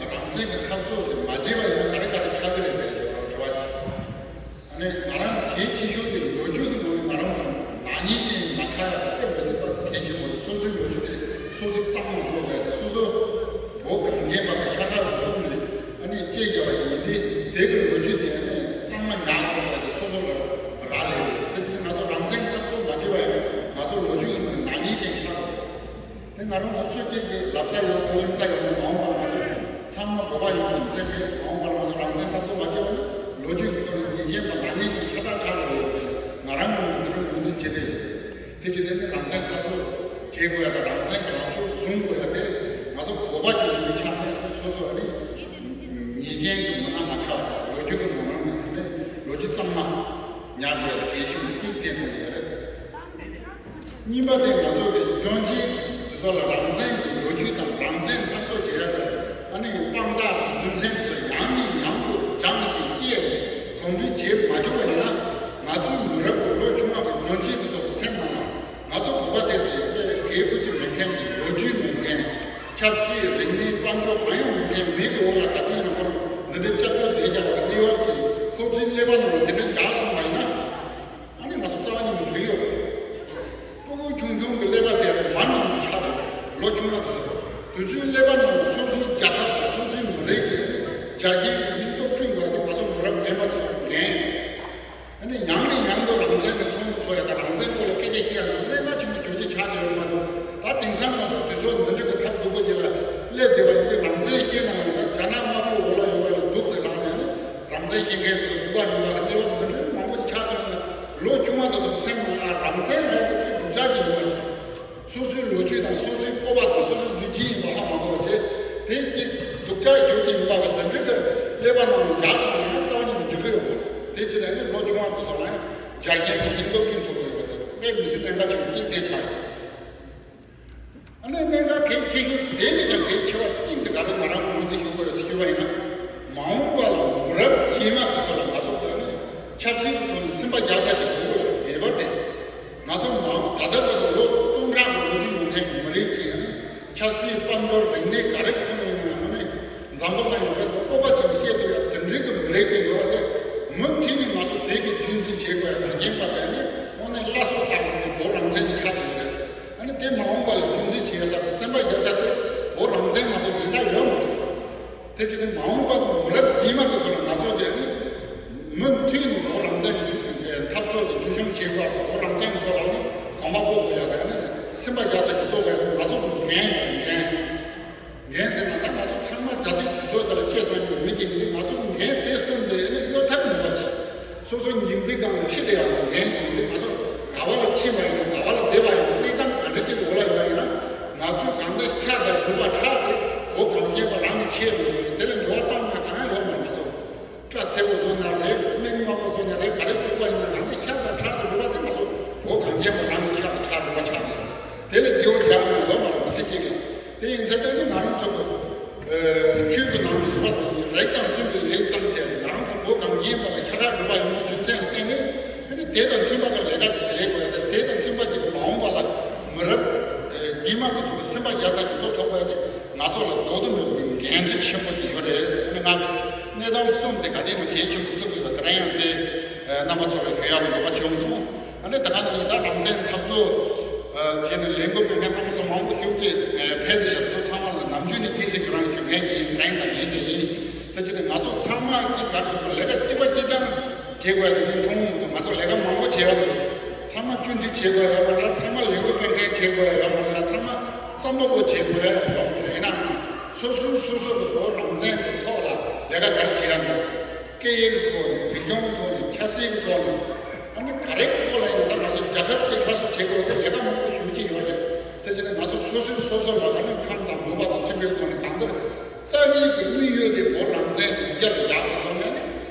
རང་བཙན་གྱི་འཐབ་རྩོད་དེ་མ་བྱས་པ་ཡིན་ན་ག་རེ་ག་རེ་ཆགས་ཀྱི་རེད་ཟེར་ཡག་དྲི་བ་ཞིག་ཨ་ནི་ང་རང་གལ་ཆེ་ཤོས་དེ་ལོ་རྒྱུས་ཀྱི་ནང་ནས་ང་རང་ཚོ་ནག་ཉེས་ཅན་མ་ཆགས་ཡག་དེ་དཔེ་མི་སྲིད་པ་གལ་ཆེན་པོ་རེད། སོ་སོའི་ལོ་རྒྱུས་དེ་སོ་སོས་གཙང་མ་བཟོ་དགོས་ཡག་དེ། སོ་སོ་བོད་གངས་ཅན་པ་དང་ཤ་ཁྲག་གི་གཞུང་ནས་ཨ་ནི་གཅེས་བརྒྱབ་པ་ཡིན་དུས། དེ་གི་ལོ་རྒྱུས་དེ་ཨ་ནི་གཙང་མ་ཉར་ཐུབ་དགོས་ཡག་དེ་སོ་སོ་ལ་རག་ལས་རེད། དེ་དུས་ང་ཚོ་རང་བཙན་འཐབ་རྩོད་མ་བྱས་པ་ཡིན་ན་ང་ཚོ་ལོ་རྒྱུས་ཀྱི་ནང་ནས་ནག་ཉེས་ཅན་ཆགས་དགོས། དེ་ང་རང་ཚོ་སུ་གཅིག་གིས་ལབ་ས་ཡོད་གོ། གླེང་ས་ཡོད་གོ། མ་འོངས་པར་ང་ཚོ་ཚང་མ་བོད་པ་ཡིན་པ་ཚོ་ཚད་མེད། མ་འོངས་པར་ང་ཚོ་རང་བཙན་འཐབ་རྩོད་མ་བྱས་པ་ན་ལོ་རྒྱུས་ཀྱི་ཐོག་ནས་ཉེས་ཅན་དང་ནག་ཉེས་ཀྱི་ཤ་སྟག་ཆགས་འགྲོ་ཡོད་པས། ང་རང་ངོས་ནས་འདི་རུ་ངོས་འཛིན་བྱེད་བསྡད་ཡོད། དེ་བྱེད་དུས་ནི་རང་བཙན་འཐབ་རྩོད་བྱེད་དགོས་ཡག་དང་། རང་བཙན་གྱི་ལངས་ཕྱོགས་བཟུང་དགོས་ཡག་དེ་ང་ཚོ་བོད་པ་ཅིག་ཡིན་པའི་ཆ་ནས་སོ་སོ་ཨ་ནི་ཉེས་ཅན་གྱི་མུ་ན་མ་ཆགས་པ་དང་། ལོ་རྒྱུས་ཀྱི་ནང་ནས་ནི་ལོ་རྒྱུས་གཙང་མ་ཉར་དགོས་ཡག་དེ་གལ་ཆེན་པོ་གཅིག་བསྟན་གནང་ཡོད་རེད། གཉིས་པ་དེ་ང་ཚོ་གི་གཞོན་སྐྱེས་དེ་ཚོ་ལ་རང་བཙན་གྱི་ལོ་རྒྱུས་དང་རང་བཙན་འཐབ་རྩོད་བྱེད་ཡག་གི་ཨ་ནི་དཔང་རྟགས་དང་རྒྱུ་མཚན་དེ་ཚོ་ཡང་ནས་ཡང་དུ་སྦྱངས་ནས་ཤེས་ནས་གོམས་འདྲིས་བྱེད་མ་བཅུག་པ་ཡིན་ན། ང་ཚོའི་མི་རབས་ཀྱི་ལོ་ཆུང་བ་གི་གཞོན་སྐྱེས་དེ་ཚོ་གི་སེམས་ནང་ལ་ང་ཚོ་བོད་པ་ཟེར་དེ་དཔེ་དགེ་བཀུར་གྱི་མེད་མཁན་གྱི། ལོ་རྒྱུས་མེད་མཁན། ཆབ་སྲིད་རིག་གནས་དཔལ་འབྱོར་གང་ཡང་མེད་མཁན་མི་གི་འོག་ལ་ག་དུས་ཡིན་ན་ཁོ་རང་འདི་འདྲའི་སྐྱབས་བཅོལ་བསྡད་རྒྱག་པ་གི་གནས་བབ་ཀྱི་ཁོ་ཚོའི་ཀླད་པ་ནང་ལ་དེ་འདྲ་རྒྱག་སོང་བ་ཡིན་ན། ཨ་ནི་ང་ཚོ་རྩ་བ་ཉིད་ནས་འགྲིག་ཡོད་རེད། སྤུ་གུ་ཆུང་ཆུང་གི་ཀླད་པ་ཟེར་ཡག་དེ་མར་ནང་དུ་ཆགས་འདུག་ལོ་ཆུང་བ་དེ་ཚོ། དུས་ཚོད་སླེབས་པ་ནང་ལ་སོ་སོའི་རྒྱལ་ཁབ་དང་སོ་སོའི་མི་རིགས་ཀྱི་རྒྱ་སྐྱེད་ཀྱི་སྙིང་སྟོབས་བསྐྲུན་དགོས་ཏེ། ང་ཚོ་མི་རབས་རྒན་པ་ཚོ་འགན། ཨ་ནི་ཡང་ནས་ཡང་དུ་རང་བཙན་གྱི་ཚོགས་འདུ་ཚོགས་ཡ་དང་རང་བཙན་སྐོར་ལ་སྐད་ཆ་བཤད་ཡ་ནི་གནད་འགག་ཆེན་པོ་ཞེ་པོ་ཅིག་ཆགས་བསྡད་ཡོད་མ་གཏོགས། ད་དེང་སང་ང་ཚོ་དུས་ཚོད་འདི་འདྲ་གི་ཐབས་སྡུག་པོ་ཅིག་ལ་སླེབས་བསྡད་པ་ཡིན་དུས། རང་བཙན་བཤད་ན་ཡང་ད་རྒྱ་ནག་དམར་པོའི་འོག་ལ་ཡོད་པ་ལས་སྡུག་ཟེར་ལབ་ནས་ནི། རང་བཙན་བཤད་མཁན་ཚོ་སྡུག་པ་ཡིན་པ་ལ་ལྟོས་པ་འདི་འདྲ་མང་པོ་ཅིག་ཆགས་སོང་ན། ལོ་ཆུང་བ་དེ་ཚོ་སེམས་ནང་ལ་རང་བཙན་ལབ་ཡ་དེ་དཔེ་སྡུག་ཅག་ཅིག་ཡོད་པ་ཞིག་སོ་སོའི་ལོ་རྒྱུས་དང་སོ་སོའི་སྤོབས་པ་དང་སོ་སོའི་གཟི་བརྗིད་ཡིན་པ་ཧ་མ་གོ་བ་བྱས། དེ་གཅིག་སྡུག་ཅག་ཞེ་པོ་ཅིག་ཡིན་པ་གི་འདི་འདྲ་གི་ཀླད་པ་ནང་ལ་འཇགས་སོང་ན་ནི་རྩ་བ་ཉིད་ནས་འགྲིག་གི་ཡོད་མ་རེད། དེ་བྱས་ནས་ནི་ལོ་ཆུང་བ་དེ་ཚོ་ལ་ཡང་རྒྱལ་ཁའི་སྙིང་སྟོབས་བསྐྲུན་ཐུབ་ཀྱི་ཡོད་པ་དེ་དཔེ་མི་སྲིད་གནད་འགག་ཆེན་པོ་གཅིག་དེ་ཆགས་ཡོད། ཨ་ནི་གནད་འགག་གལ་ཆེ་ཤོས་དེ་ལས་ཀྱང་གལ་ཆེ་བ་གཅིག་དེ་ག་རེ་ང་རང་ངོས་འཛིན་ཞུ་དགོས་ཟེར་ཞུས་པ་ཡིན་ན། མ་འོངས་པ་ལ་མི་རབས་རྗེས་མ་དེ་ཚོ་ལ་ང་ཚོ་གི་ཨ་ནི་ཆབ་སྲིད་ཀྱི་ཐོག་ནས་སེམས་པ་རྒྱག་ས་དེ་དགོས་ཀྱི་མེད་པ་རེད། ང་ཚོ་མང་ད་ལྟ་བར་དུ་ལོ་སྟོང་ཕྲག་གི་ལོ་རྒྱུས་ཡོད་མཁན་གྱི་མི་རིགས་ཀྱི་ཨ་ནི་ཆབ་སྲིད་དཔལ་འབྱོར་རིག་གནས་ག་རེ་ཁོ་ནས་ཡིན་ན་ཨ་ནི་འཛམ་བུ་གླིང་ལ་དཔེ་སྤོབས་པ་ཅན་བཤད་ཐུབ་ཡ་དེ་འདྲའི་གི་མི་རིགས་ཀྱི་ཡོད་པ་དེ། མུ་མཐུད་ནས་ང་ཚོ་དེ་གི་རྒྱུན་འཛིན་བྱེད་དགོས་ཡ་དང་རྐྱེན་པ་དེ་ནི་དངོས་གནས་བླ་སྲོག་ལྟ་བུ་ནི་བོད་རང་བཙན་གྱི་ཆ་དེ་རེད། ཨ་ནི་དེ་མ་འོངས་པ་ལ་རྒྱུན་འཛིན་བྱེད་ས་དང་སེམས་པ་རྒྱག་ས་དེ་བོད་རང་བཙན་མ་གཏོགས་གཞན་དག་ཡོད་མ་རེད། དེ་བྱས་ནས་མ་འོངས་པ་དང་མི་རབས་རྗེས་མ་དེ་ཚོ་ལ་ང་ཚོ་གིས་ནི་མུ་མཐུད་ནས་བོད་རང་བཙན་གྱི་འཐབ་རྩོད་ཀྱི་རྒྱུན་སྐྱོང་བྱེད་དགོས་པ་དང་། བོད་རང་བཙན་གྱི་ཐོག་ལ་ནི་གོམ་པ་སྤོ་དགོས་ཡ་ག་ནི་སེམས་པ་རྒྱག་ས་ཞིག་བཟོ་དགོས་ཡ་དེ་ང་ཚོ་གི་འགན་ཡིན། འགན། འགན་ཟེར་ན་ད་ང་ཚོ་ཚང་མ་ད་ལྟའི་དུས་ཚོད་དེ་ལ་གཅེས་སོང་ཡོད་མི་གཅིག་ཡིན་དུས། ང་ཚོ་གི་འགན་དེ་གསུམ་དེ་ནི་གཡོལ་ཐབས་མེད་པ་ཅིག་སོ་སོ་སྙིང་པོའི་སྒང་ལ་ཁྲིད་བསྡད་ཡག་གི་འགན་ཅིག་ཡིན་དུས། ང་ཚོ་ག་བ་ལ་ཕྱིན་པ་ཡིན་ན། ག་བ་ལ་བསྡད་པ་ཡིན་ན། གནས་སྟངས་ག་འདྲ་ཅིག་འོག་ལ་ཡོད་པ་ཡིན་ན། ང་ཚོས་གང་ལྟར་ཤ་དང་རུས་པ་ཁྲག་དེ་བོད་གངས་ཅན་པ་རང་གི་ཆེད་དུ་དེ་ལ་འགྱུར་བ་བཏང་ཡ་གང་ཡང་ཡོད་མ་རེད། ང་ཚོ་སྐྲ་སེར་པོ་བཟོ་ན་རེད། མིག་དམར་པོ་བཟོ་ན་རེད། ག་རེ་བྱུག་པ་ཡིན་ན་རང་གི་ཤ་དང་ཁྲག་དང་རུས་པ་དེ་ང་ཚོ་བོད་གངས་ཅན་པ་རང་གི་ཤ་དང་ཁྲག་རུས་པ་ཆགས་ཡོད། དེ་ལས་སྐྱེ་བོ་རྒྱག་ཡང་ཡོད་མ་རེད། མི་ཚེ་གཅིག་ལ། དེ་ཡིན་ཚེ་དེ་ནི་ང་རང་ཚོ་གི་ཆོས་ཀྱི་ནང་གི་རིག་པ་དང་རིགས་དང་མཐུན་པའི་ལས་བརྩམས་བྱས་ནས། ང་རང་ཚོ་བོད་གངས་ཅན་པ་ལ་ཤ་ཁྲག་རུས་པ་ཡོད་པའི་རྒྱུ་མཚན་ལ་བརྟེན་ནས། དེ་ནི་དེ་དང་མཐུན་པ་གི་ལས་ཀ་དེ་ལས་དགོས་ཡ་དེ། དེ་དང་མཐུན་པ་གཅིག་གི་མ་འོངས་པ་ལ་མི་རབས་རྗེས་མ་དེ་ཚོ་གི་སེམས་པ་རྒྱག་ས་དེ་ཚོ་ཐོབ་དགོས་ཡ་དེ་ང་ཚོ་ལ་ལྡོག་ཏུ་མེད་པའི་འགན་འཁྲི་ཆེན་པོ་ཅིག་ཡོད་རེད་ཟེར་ནས། ང་གི་གནས་སྟངས་གསུམ་དེ་ག་དུས་ནས་གལ་ཆེན་པོ་བརྩི་དགོས་པ་དེ་རང་ཡང་དེ་རྣམ་པ་ཚོ་ལ་ཞུ་ཡག་གི་འདོད་པ་བྱུང་སོང་། ཨ་ནི་ད་ག་ནང་བཞིན་ད་རང་བཙན་འཐབ་རྩོད་བྱས་ནས་ལས་འགུལ་སྤེལ་མཁན་རྣམ་པ་ཚོ་མང་པོ་ཞིག་གིས་ཕེབས་ཏེ་ཞབས་ཚོ་ཚང་མ་ལ་ནམ་རྒྱུན་ནས་ཁྱེད་ཚོས་ཁྱོད་རང་ཞུ་མཁན་གྱི་ཡིན། རང་དང་ཡིན་དེ་ཡིན། དེ་བྱས་ཏེ་ང་ཚོ་ཚང་མ་གཅིག་གར་སོང་བ་ལས་ཀ་གཅིག་པ་གཅིག་རྐྱང་བྱེད་དགོས་ཡ་དེ་ནི་མཐོང་མི་འདུག་ང་ཚོ་ལས་ཀ་མང་པོ་བྱེད་ཡ་འདུག་ཚང་མ་སྤྱི་འཐུས་བྱེད་དགོས་ཡ་ཡོད་མ་རེད་ལ། ཚང་མ་ལས་འགུལ་སྤེལ་མཁན་བྱེད་དགོས་ཡ་ཡོད་མ་རེད་ལ། ཚང་མ་རྩོམ་པ་པོ་བྱེད་དགོས་ཡ་ཡོད་མ་རེད། ཡིན་ནའང་སོ་སོའི་སོ་སོ་གི་བོད་རང་བཙན་གྱི་ཐོག་ལ་ལས་ཀ་ག་རེ་བྱེད་ཡ་འདུག་སྐད་ཡིག་གི་ཐོག་ནས། རིག་གཞུང་གི་ཐོག་ནས། ཆབ་སྲིད་ཀྱི་ཐོག་ནས། ཨ་ནི་ག་རེ་གི་ཐོག་ལ་ཡིན་ན། ད་ང་ཚོ་རྒྱལ་ཁབ་ཀྱི་སླར་གསོ་བྱེད་དགོས་དེ་ལས་ཀ་མང་པོ་ཞེ་པོ་ཅིག་ཡོད་རེད། དེ་བྱས་ནས་ང་ཚོ་སོ་སོས་སོ་སོ་ལ་ཨ་ནི་ཁམས་དང་མོས་པ་དང་མཐུན་པའི་ཐོག་ནས། གང་ལྟར་རྩ་བའི་གི་དམིགས་ཡུལ་དེ་བོད་རང་བཙན་དེ་གཞི་ལ་བཞག་པའི་ཐོག་ནས། ཨ་ནི་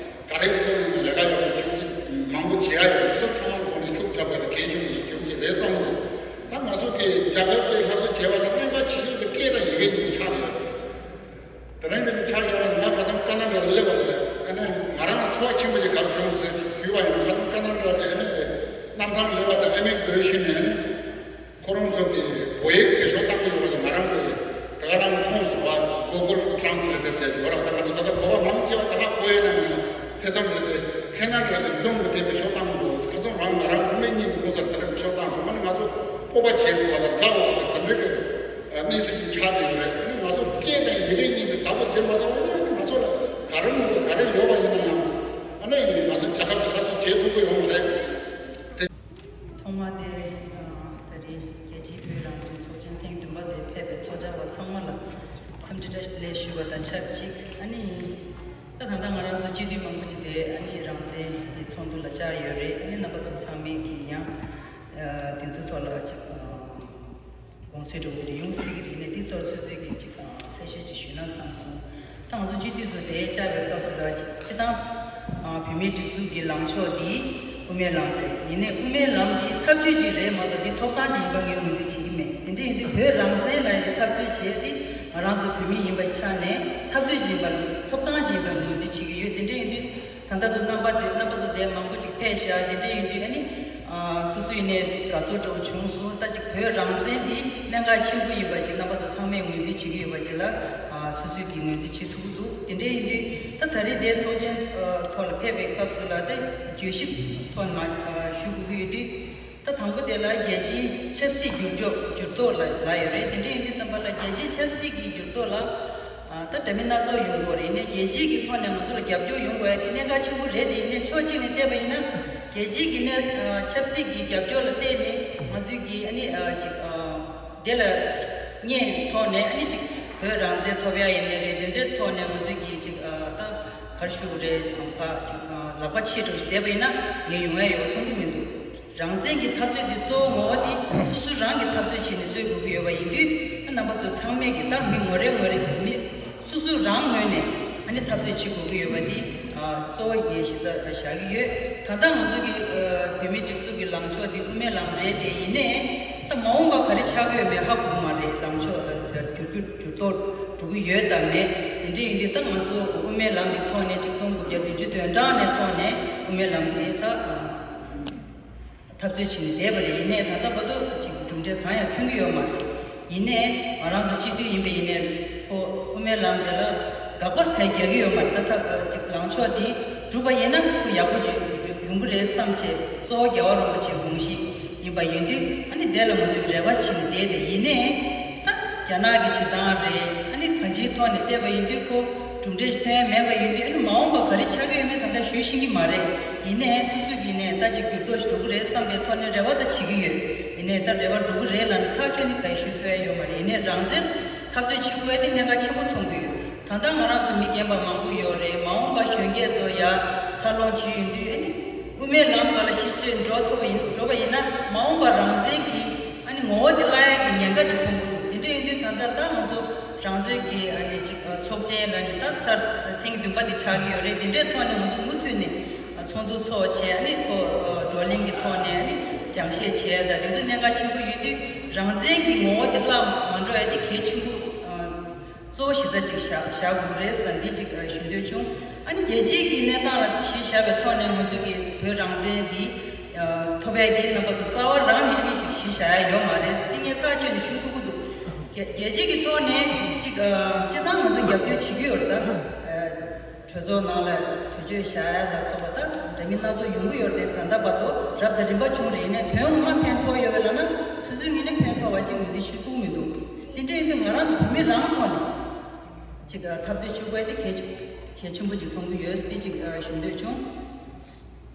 ག་རེ་གི་ཐོག་ནས་ལས་ཀ་ཡག་པོ་ཞེ་པོ་ཅིག་མང་པོ་བྱེད་ཡ་ཡོད་ས། ཚང་མ་གི་ཐོག་ནས་ཤུགས་རྒྱབ་དགོས་དེ་གལ་ཆེན་པོ་ཞེ་པོ་ཅིག་རེད་བསམ་གི་འདུག་ད་ང་ཚོ་གི་རྒྱལ་ཁབ་དེ་སླར་གསོ་བྱེད་པ་ལ་གནད་འགག་ཆེ་ཤོས་དེ་སྐད་དང་ཡི་གེ་གཉིས་ཆགས་ཡོད། དེ་རིང་འདི་ཚོ་ཆ་བཞག་ན་ང་ཁ་སང་ཀ་ན་ཌ་ལ་སླེབས་པ་རེད། ཨ་ནི་ང་རང་ལ་ཚོར་བ་ཆེན་པོ་ཞིག་ག་རེ་བྱུང་ཟེར་ཞུས་པ་ཡིན་ན། ཁ་སང་ཀ་ན་ཌ་ལ་ཨ་ནི་གནམ་ཐང་སླེབས་པ་དང་ཨ་མི་གྷི་རེ་ཤན་ནས་ཨ་ནི་ཁོ་རང་ཚོ་གི་བོད་ཡིག་བེད་སྤྱོད་བཏང་གི་ཡོད་པ་དང་། ང་རང་གི་ད་ག་རང་མཐོང་སོང་བ། Google Translator ཟེར་ཡོད་ར། ད་ང་ཚོ་ད་ལྟ་གོ་བ་མང་ཆེ་བ་ད་ཧ་གོ་ཡ་ན་མིན་ན། དེ་ཙམ་རེད་དེ། ཁ་ན་ཌ་ལ་གི་ཛུམ་གི་དེ་བེད་སྤྱོད་བཏང་གི་འདུག་ཁ་སང་རང་ང་རང་དབུ་མེད་གཉིས་ཀྱི་ངོ་སར་དེ་འདྲ་བེད་སྤྱོད་བཏང་སོང་། ཨ་ནི་ང་ཚོ་སྤོབས་པ་བྱེད་དགོས་པ་དང་དགའ་དགོས་པ་དང་དེ་འདྲ་གི་གནས་ཚུལ་ཅིག་ཆགས་བསྡད་ཡོད་རེད། ཨ་ནི་ང་ཚོ་སྐད་དང་ཡི་གེ་གཉིས་ཀྱི་བདག་པོ་བྱེད་མ་ཐུབ་པ་ཡིན་ན། ཨ་ནི་ང་ཚོ་ལ་ག་རེ་མི་འདུག་ག་རེ་ཡོད་པ་ཡིན་ན་ཡང་། ཨ་ནི་ང་ཚོ་རྒྱལ་ཁབ་དེ་སླར་གསོ་བྱེད་ཐུབ་ཀྱི་ཡོད་མ་རེད། དེ་ཐོག་མ་དེ། ཨ། ད་རེས་རྒྱལ་སྤྱིའི་བོད་རང་བཙན་ཚོགས་ཆེན་ཐེངས་བདུན་པ་དེ་ཕེབས་པའི་ཚོགས་བཅར་བ་ཚང་མ་ལ་འཚམས་འདྲི་བཀྲ་ཤིས་བདེ་ལེགས་ཞུ་བ་དང་ཆབས་ཅིག་ཨ་ནི་ད་ད་ལྟ་ང་རང་ཚོ་སྤྱི་འཐུས་མང་པོ་ཅིག་དེ་ཨ་ནི་རང་བཙན་གྱི་ཚོགས་འདུ་ལ་བཅར་ཡོད་རེད། ཨ་ནི་རྣམ་པ་ཚོ་ཚང་མས་ཀྱིས་ཡང་། ཨ། དེ་ཚོའི་ཐོག་ལ་ཅིག་ཨ། དགོངས་ཚུལ་འདྲ་བོ་དེ་ཡོང་སྲིད་ཀྱི་རེད། ཨ་ནི་དེ་ཐོག་ལ་སོ་སོས་ཀྱིས་ཅིག་ཨ། གསལ་བཤད་ཅིག་ཞུས་ན་བསམ་སོང་། ད་ང་ཚོ་སྤྱི་འཐུས་ཚོ་དེ་བཅར་བའི་སྐབས་སུ་ལ་ཅིག་སྤྱིར་བཏང་། ཨ། བོད་མིའི་སྒྲིག་འཛུགས་ཀྱི་ལངས་ཕྱོགས་འདི་དབུ་མའི་ལམ་རེད། ཡིན་ནའི་དབུ་མའི་ལམ་འདི་འཐབ་ཇུས་ཅིག་རེད་མ་གཏོགས་འདི་ཐོབ་ཐང་ཅིག་ཡིན་པ་ངས་ངོས་འཛིན་བྱེད་ཀྱི་མེད། དེ་འདྲ་ཡིན་དུས་བོད་རང་བཙན་ལབ་ཡ་འདི་འཐབ་རྩོད་བྱེད་ཡ་འདི་ང་རང་ཚོ་བོད་མི་ཡིན་པའི་ཆ་ནས་འཐབ་རྩོད་ཅིག་ཡིན་པ། ཐོབ་ཐང་ཅིག་ཡིན་པ་ངོས་འཛིན་བྱེད་ཀྱི་ཡོད། དེ་འདྲ་ཡིན་དུས་ད་ལྟ་ཚོ་རྣམ་པ་དེ། རྣམ་པ་ཚོ་དེ་མང་པོ་ཅིག་ཕེབས་ཤག་དེ་འདྲ་ཡིན་དུས་ཨ་ནི། ཨ། སོ་སོ་ཡིན་ནའི་དགའ་ཚོར་འདྲ་བོ་བྱུང་སོང་། ད་ཅིག་བོད་རང་བཙན་འདི་གནད་འགག་ཆེན་པོ་ཡིན་པ་ཅིག་རྣམ་པ་ཚོ་ཚང་མས་ངོས་འཛིན་བྱེད་ཀྱི་ཡོད་པ་ཅིག་ལ། ཨ། སོ་སོས་ཀྱིས་ངོས་འཛིན་བྱེད་ཐུབ་ཀྱི་འདུག་དེ་འདྲ་ཡིན་དུས་ད་ད་རེས་དེ་ཚོགས་ཆེན། ཨ། ཐོག་ལ་ཕེབས་པའི་སྐབས་སུ་ལ་དེ་བརྗོད་གཞི་ཐོག་ནས་མ། ཨ། ཞུ་དགོས་ཀྱི་ཡོད་དུས། ད་དང་པོ་དེ་ལ་རྒྱལ་སྤྱིའི་ཆབ་སྲིད་འགྱུར་ལྡོག་འགྱུར་ལྡོག་ལ་ལ་ཡོད་རེད། དེ་འདྲ་ཡིན་དུས་ཙམ་པ་ལ་རྒྱལ་སྤྱིའི་ཆབ་སྲིད་ཀྱི་འགྱུར་ལྡོག་ལ་ཨ་ད་འདྲ་མིན་སྣ་ཚོགས་ཡོང་གི་ཡོད་རེད། ཡིན་ནའི་རྒྱལ་སྤྱིའི་གི་ཐོག་ནས་ང་ཚོ་ལ་རྒྱབ་སྐྱོར་ཡོང་དགོས་ཡ་དེ་གནད་འགག་ཆེན་པོ་རེད། དེ་ཡིན་ནའི་ཕྱོགས་གཅིག་ནས་བལྟས་པ་ཡིན་ན་རྒྱལ་སྤྱིའི་གི་གནས་ཨ་ཆབ་སྲིད་ཀྱི་རྒྱབ་སྐྱོར་ལ་བརྟེན་ནས་ང་ཚོའི་གི་ཨ་ནི་ཨ་ཅིག་ཨ་དེ་ལ་བརྙས་ཐོག་ནས་ཨ་ནི་ཅིག་བོད་རང་བཙན་ཐོབ་ཡ་ཡིན་ནའི་རེད། དེ་ཚོའི་ཐོག་ནས་ང་ཚོའི་གི་ཅིག་ཨ་ད་ག་རེ་ཞུ་དགོས་རེད། ཕ་ཅིག་ཨ་ལག་པ་ཕྱིས་འགྲོ་ཞིག་བསྡད་པ་ཡིན་ན་ངས་ཡོང་ཡ་ཡོད་པ་མཐོང་གི་མི་འདུག་རང་བཙན་གྱི་འཐབ་རྩོད་འདི་གཙོ་བོ་ངོ་བོ་དེ་སོ་སོ་རང་གིས་འཐབ་རྩོད་བྱས་ནས་རྩོད་དགོས་ཀྱི་ཡོད་པ་ཡིན་དུས། རྣམ་པ་ཚོ་ཚང་མས་ཀྱི་ད་མི་ངོ་རེ་ངོ་རེ་མི་སོ་སོ་རང་ངོས་ནས་ཨ་ནི་འཐབ་རྩོད་བྱེད་དགོས་ཀྱི་ཡོད་པ་འདི་གཙོ་བོ་ངས་གཞི་རྩར་བཞག་གི་ཡོད། ད་ལྟ་ང་ཚོ་གི་བོད་མིའི་སྒྲིག་འཛུགས་ཀྱི་ལངས་ཕྱོགས་འདི་དབུ་མའི་ལམ་རེད། དེ་ཡིན་ནའི་ད་མ་འོངས་པ་ག་རེ་ཆགས་ཀྱི་ཡོད་མེད་ཧ་གོ་གི་མ་རེད། ལངས་ཕྱོགས་འགྱུར་འགྱུར་འགྱུར་ལྡོག་འགྲོ་གི་ཡོད་དམ་མེད། དེ་འདྲ་ཡིན་དུས་ད་ང་ཚོ་དབུ་མའི་ལམ་གྱི་ཐོག་ནས་ཆིག་སྟོང་དགུ་བརྒྱ་བདུན་ཅུ་དོན་གྲངས་ནས་ཐོག་ནས་དབུ་མའི་ལམ་དེ་ད། འཐབ་རྩོད་བྱས་ནས་བསྡད་པ་རེད། ཡིན་ནའི་ད་ལྟ་བར་དུ་ཅིག་གྲུབ་འབྲས་གང་ཡང་ཐོན་གྱི་ཡོད་མ་རེད། ཡིན་ནའི་ང་རང་ཚོ་སྤྱི་འཐུས་ཡིན་པ་ཡིན་ནའི་ཁོ་དབུ་མའི་ལམ་དེ་ལ་དགག་པ་གང་ཡང་རྒྱག་གི་ཡོད་མ་རེད། ད་ལྟ་ཅིག་ལངས་ཕྱོགས་འདི་གྲུབ་པ་ཡིན་ན་ཁོ་ཡག་པོ་ཅིག་ཡོང་གི་རེད་བསམ་བྱས། གཙོ་བོ་རྒྱལ་བ་རིན་པོ་ཆེའི་དགོངས་གཞི་ཡིན་པ་ཡིན་དུས་ཨ་ནི་དེ་ལ་ང་ཚོས་རེ་བ་བྱས་ནས་བསྡད་རེད། ཡིན་ནའི་ད་རྒྱ་ནག་གི་བྱེད་སྟངས་རེད། ཨ་ནི་གང་ཅིའི་ཐོག་ནས་བལྟས་པ་ཡིན་དུས་ཁོ་གྲུབ་འབྲས་ཐོན་མེད་པ་ཡིན་དུས་ཨ་ནི་མ་འོངས་པ་ག་རེ་ཆགས་ཀྱི་ཡོད་མེད་ད་ལྟ་ཞུ་ཤེས་ཀྱི་མ་རེད། ཡིན་ནའི་སོ་སོ་གིས་ནས་ད་ཅིག་འགྱུར་ལྡོག་ཞིག་འགྲོ་གི་རེད་བསམ་པའི་ཐོག་ནས་རེ་བ་ད་བྱེད་ཀྱི་ཡོད། ཡིན་ནའི་ད་རེ་བ་འགྲོ་གི་རེད་ལབ་ནས་ཐག་ཆོད་ནས་ག་ཡེ་ཞུ་ཐུབ་ཡ་ཡོད་མ་རེད། ཡིན་ནའི་རང་བཙན་འཐབ་རྩོད་བྱེད་དགོས་ཡ་དེ་གནད་འགག་ཆེན་པོ་མཐོང་གི་ཡོད། ད་ལྟ་ང་རང་ཚོ་མི་རྒན་པ་མང་པོ་ཡོད་རེད། མ་འོངས་པ་གཞོན་སྐྱེས་ཚོ་ཡ་འཚར་ལོངས་བྱེད་ཡོང་དུས་ཨ་ནི་དབུ་མའི་ལམ་སྒང་ལ་གཞི་བྱས་འགྲོ་ཐུབ་པ་ཡིན་འགྲོ་བ་ཡིན་ན་མ་འོངས་པ་རང་བཙན་གྱི་ཨ་ནི་ངོ་བོ་དེ་བརླག་ཡ་གི་ཉེན་ཁ་ཅིག་མཐོང་གི་འདུག་དེ་འདྲ་ཡིན་དུས་ད་ལྟ་ད་ང་ཚོ་རང་ཚོའི་གི་ཨ་ནི་ཅིག་ཚོགས་ཆེན་ལ་ནི་ད་ཚར་ཐེངས་བདུན་པ་དེ་ཆགས་ཀྱི་ཡོད་རེད། དེ་འདྲའི་ཐོག་ནས་ང་ཚོ་མུ་མཐུད་ནས་ཚོགས་འདུ་ཚོགས་བྱས། ཨ་ནི་ཁོ་བགྲོ་གླེང་གི་ཐོག་ནས་ཨ་ནི་སྦྱང་བཤད་བྱས། ད་དེ་ཚོ་གནད་འགག་ཆེན་པོ་ཡོད་དུས་རང་བཙན་གྱི་ངོ་བོ་དེ་བརླག་མ་འགྲོ་ཡ་དེ་གལ་ཆེན་པོ་གཙོ་བོ་གཞི་རྩ་ཅིག་བཞག་བཞག་དགོས་རེད་ཟེར་ན་འདི་ཅིག་ཞུ་འདོད་བྱུང་། ཨ་ནི་རྒྱལ་སྤྱིའི་གི་གནས་སྟངས་ལ་གཞི་བཞག་པའི་ཐོག་ནས་ང་ཚོ་གི་བོད་རང་བཙན་འདི་ཐོབ་ཡ་གི་རྣམ་པ་ཚོ་རྩ་བ་རང་ནས་ཨ་ནི་ཅིག་གཞི་བཞག་ཡ་ཡོད་མ་རེད་ཟེར་དེ་ངས་ཐག་གཅོད་ནས་ཞུ་ཐུབ་ཀྱི་འདུག་རྒྱལ་རྒྱལ་སྤྱིའི་གི་ཐོག་ནས་ཅིག་སྤྱི་བཏང་ང་ཚོ་རྒྱབ་སྐྱོར་བྱེད་ཀྱི་ཡོད་རེད་ད། གྲོས་ཚོགས་ནང་ལ་གྲོས་ཆོད་བཞག་ཡ་ལ་སོགས་པ་ད་འདྲ་མིན་སྣ་ཚོགས་ཡོང་གི་ཡོད་རེད། ད་ལྟ་བར་དུ་རབ་དང་རིམ་པ་བྱུང་རེད། ཡིན་ནའི་དོན་ངོ་མ་ཕན་ཐོགས་ཡོད་པས་ལབ་ན་སོ་སོའི་ངོས་ནས་ཕན་ཐོགས་པ་ཅིག་ངོས་འཛིན་ཞུ་ཐུབ་མི་འདུག་དེ་འདྲ་ཡིན་དུས་ང་རང་ཚོ་བོད་མི་རང་ཐོག་ནས་ཅིག་འཐབ་རྩོད་བྱེད་དགོས་དེ་གལ་ཆེ་གལ་ཆེན་པོ་ཅིག་མཐོང་གི་ཡོད། དེ་ཅིག་ཞུ་འདོད་བྱུང་།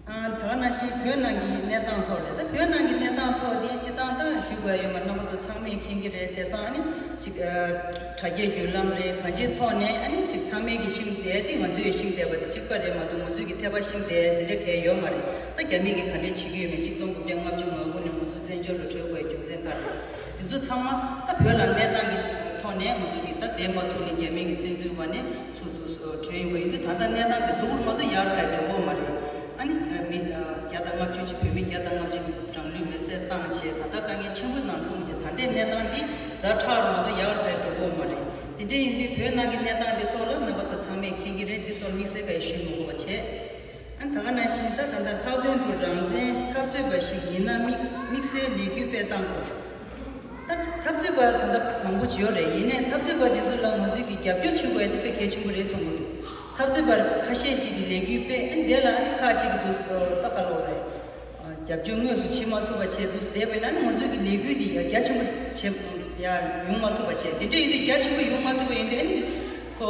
ད་ག་ནང་བཞིན་བོད་ནང་གི་གནས་སྟངས་ཐོག་རེད། ད་བོད་ནང་གི་གནས་སྟངས་ཐོག་དེ་སྤྱི་བཏང་ད་ཞུ་དགོས་ཡོད་མ་རེད། རྣམ་པ་ཚོ་ཚང་མས་མཁྱེན་གྱི་རེད། དེང་སང་ཨ་ནི་ཅིག་དྲ་རྒྱའི་བརྒྱུད་ལམ་རེད། གང་ཅིའི་ཐོག་ནས་ཨ་ནི་ཅིག་ཚང་མས་ཀྱི་ཤེས་བསྡད་དེ་ང་ཚོས་ཤེས་བསྡད་པ་དེ་གཅིག་པ་རེད་མ་གཏོགས་ང་ཚོས་ཀྱི་ཐད་པ་ཤེས་བསྡད་དེ་འདྲ་གང་ཡང་ཡོད་མ་རེད། ད་རྒྱ་མིས་ཀྱི་ག་འདྲས་བྱེད་ཀྱི་ཡོད་མེད་ཆིག་སྟོང་དགུ་བརྒྱ་ལྔ་བཅུ་ང་དགུ་ནས་ང་ཚོ་བཙན་བྱོལ་ལ་བྲོས་དགོས་རྒྱུ་མཚན་ག་རེ་རེད། དེ་ཚོ་ཚང་མ་ད་བོད་ལ་གནས་སྟངས་ཀྱི་ཐོག་ནས་ང་ཚོ་གི་ད་བསྡད་མ་ཐུབ་ནས་རྒྱ་མི་གི་བཙན་འཛུལ་བ་ནས་ཚུར་དུ་བྲོས་ཡོང་བ་ཡིན་དུས་ད་ལྟ་གནས་སྟངས་དེ་སྡུག་རུ་མ་གཏོགས་ཡག་རུ་ག་འགྲོ་གི་མ་རེད། ཨ་ནི་མི་བརྒྱ་དང་ལྔ་བཅུ་ཅིག་བོད་མི་བརྒྱ་དང་ལྔ་བཅུ་རང་ལུས་མེར་སྲེག་བཏང་བྱས་ད་ལྟ་དཀའ་ངལ་ཆེན་པོ་ནང་ལྷུང་བྱས་ད་ལྟའི་གནས་སྟངས་འདི་ཛ་དྲག་རུ་མ་གཏོགས་ཡག་རུ་ག་འགྲོ་གི་མ་རེད། དེ་འདྲ་ཡིན་དུས་བོད་ནང་གི་གནས་སྟངས་འདི་ཐོག་ལ་རྣམ་པ་ཚོ་ཚང་མས་མཁྱེན་གྱི་རེད། འདི་ཐོག་དམིགས་བསལ་ག་ཡེ་ཞུ་མི་དགོས་པ་བྱས། ཨ་ད་ག་ནང་བཞིན་ད་ད་ལྟ་ལྷག་དོན་དུ་རང་བཙན་འཐབ་རྩོད་པ་ཞིག་ཡིན་ན་དམིགས་དམིགས་བསལ་ལས་འགུལ་སྤེལ་སྟངས་སྐོར། ད་འཐབ་རྩོད་པ་ད་ལྟ་མང་པོ་ཡོད་རེད། ཡིན་ནའི་འཐབ་རྩོད་པ་དེ་ཚོ་ལ་ང་ཚོས་ཀྱི་རྒྱབ་སྐྱོར་བྱེད་དགོས་ཡ་དེ་དཔེ་གལ་ཆེན་པོ་རེད་མཐོང་གི་འདུག་འཐབ་རྩོད་པ་ཁ་ཤས་ཅིག་གིས་ལས་འགུལ་སྤེལ་ཨ་ནི་དེ་ལ་ཨ་ནི་ཁག་ཅིག་གིས་འདུག་ད་ག་ལོག་རེད། རྒྱབ་སྐྱོར་དངོས་སུ་བྱེད་མ་ཐུབ་པ་བྱས་འདུག་བསྡད་པ་ཡིན་ན་ང་ཚོས་ཀྱི་ལས་འགུལ་འདི་ཡང་རྒྱ་ཆེན་པོ་བྱེད་ཡ་ཡོང་མ་ཐུབ་པ་བྱས། དེ་འདྲ་ཡིན་དུས་རྒྱ་ཆེན་པོ་ཡོང་མ་ཐུབ་པ་ཡིན་དུས་ཨ་ནི་ཁོ་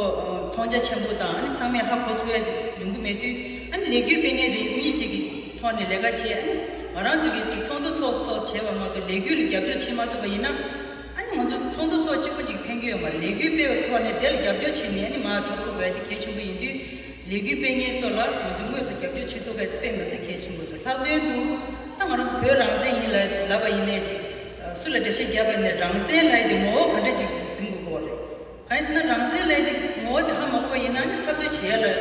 མཐོང་རྒྱ་ཆེན་པོ་དང་ཨ་ནི་ཚང་མས་ཧ་གོ་ཐུབ་ཡ་ཡོང་གི་མེད་དུས་ཨ་ནི་ལས་འགུལ་སྤེལ་མཁན་རེ་གཉིས་ཅིག་གི་ཐོག་ནས་ལས་ཀ་བྱས། ཨ་ནི་ང་རང་ཚོ་གི་ཅིག་ཚོགས་འདུ་ཚོགས་ཚོགས་བྱས་པ་མ་གཏོགས་ལས་འགུལ་ལ་རྒྱབ་སྐྱོར་བྱེད་མ་ཐུབ་པ་ཡིན་ན་ཨ་ནི་ང་ཚོ་ཚོགས་འདུ་ཚོགས་གཅིག་པོ་ཅིག་ཕན་གྱི་ཡོད་མ་རེད། ལས་འགུལ་སྤེལ་བའི་ཐོག་ནས་དེ་ལ་རྒྱབ་སྐྱོར་བྱས་ནས་ཨ་ནི་མར་འགྲོ་ཐུབ་པ་དེ་གལ་ཆེན་པོ་ཡིན་དུས། ལས་འགུལ་སྤེལ་མཁན་ཚོ་ལ་ང་ཚོ་དངོས་སུ་རྒྱབ་སྐྱོར་བྱེད་ཐུབ་པ་དེ་དཔེ་མི་སྲིད་གལ་ཆེན་པོ་འདུག་ལྷག་དོན་དུ་ད་ང་རང་ཚོ་བོད་རང་བཙན་ཡིན་ལབ་ལབ་པ་ཡིན་ནའི་ཅིག་སུ་ལ་འགྲེལ་བཤད་བརྒྱབ་པ་ཡིན་ནའི་རང་བཙན་ལབ་ཡ་དེ་ངོ་བོ་ག་འདྲ་ཅིག་ཟིན་དགོས་ཀྱི་ཡོད་རེད། གང་ཡིན་ཟེར་ན་རང་བཙན་ལབ་ཡ་དེ་ངོ་བོ་དེ་ཧ་མ་གོ་བ་ཡིན་ན་ནི་འཐབ་རྩོད་བྱེད་ཡ་ལ་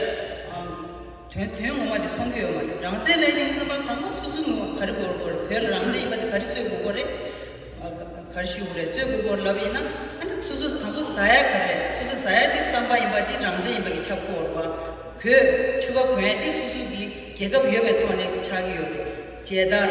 དོན་དོན་ངོ་མ་དེ་མཐོང་གི་ཡོད་མ་རེད། རང་བཙན་ལབ་ཡ་དེ་ཡིན་ཙམ་པ་དང་པོ་སོ་སོ་ངོ་བོ་ག་རེ་དགོས་དགོས་རེད། བོད་ལ་རང་བཙན་ཡིན་པ་དེ་ག་རེ་རྩོད་དགོས་ཀྱི་རེད། ག་རེ་ཞུ་དགོས་རེད། རྩོད་དགོས་སྐོར་ལབ་ཡིན་ན་ཨ་ནི་སོ་སོ་དང་པོ་ཟ་ཡ་ག་རེ་རེད། སོ་སོ་ཟ་ཡ་དེ་རྩམ་པ་ཡིན་པ་དེ་རང་བཙན་ཡིན་པ་གི་ཁྱབ་དགོས་རེད་པ། གོས་ཕྱུ་པ་གོན་ཡ་དེ་སོ་སོ་གི་རྒྱལ་ཁབ་ཡོད་པའི་ཐོག་ནས་ཆགས་ཀྱི་ཡོད་རེད། མཇལ་དར་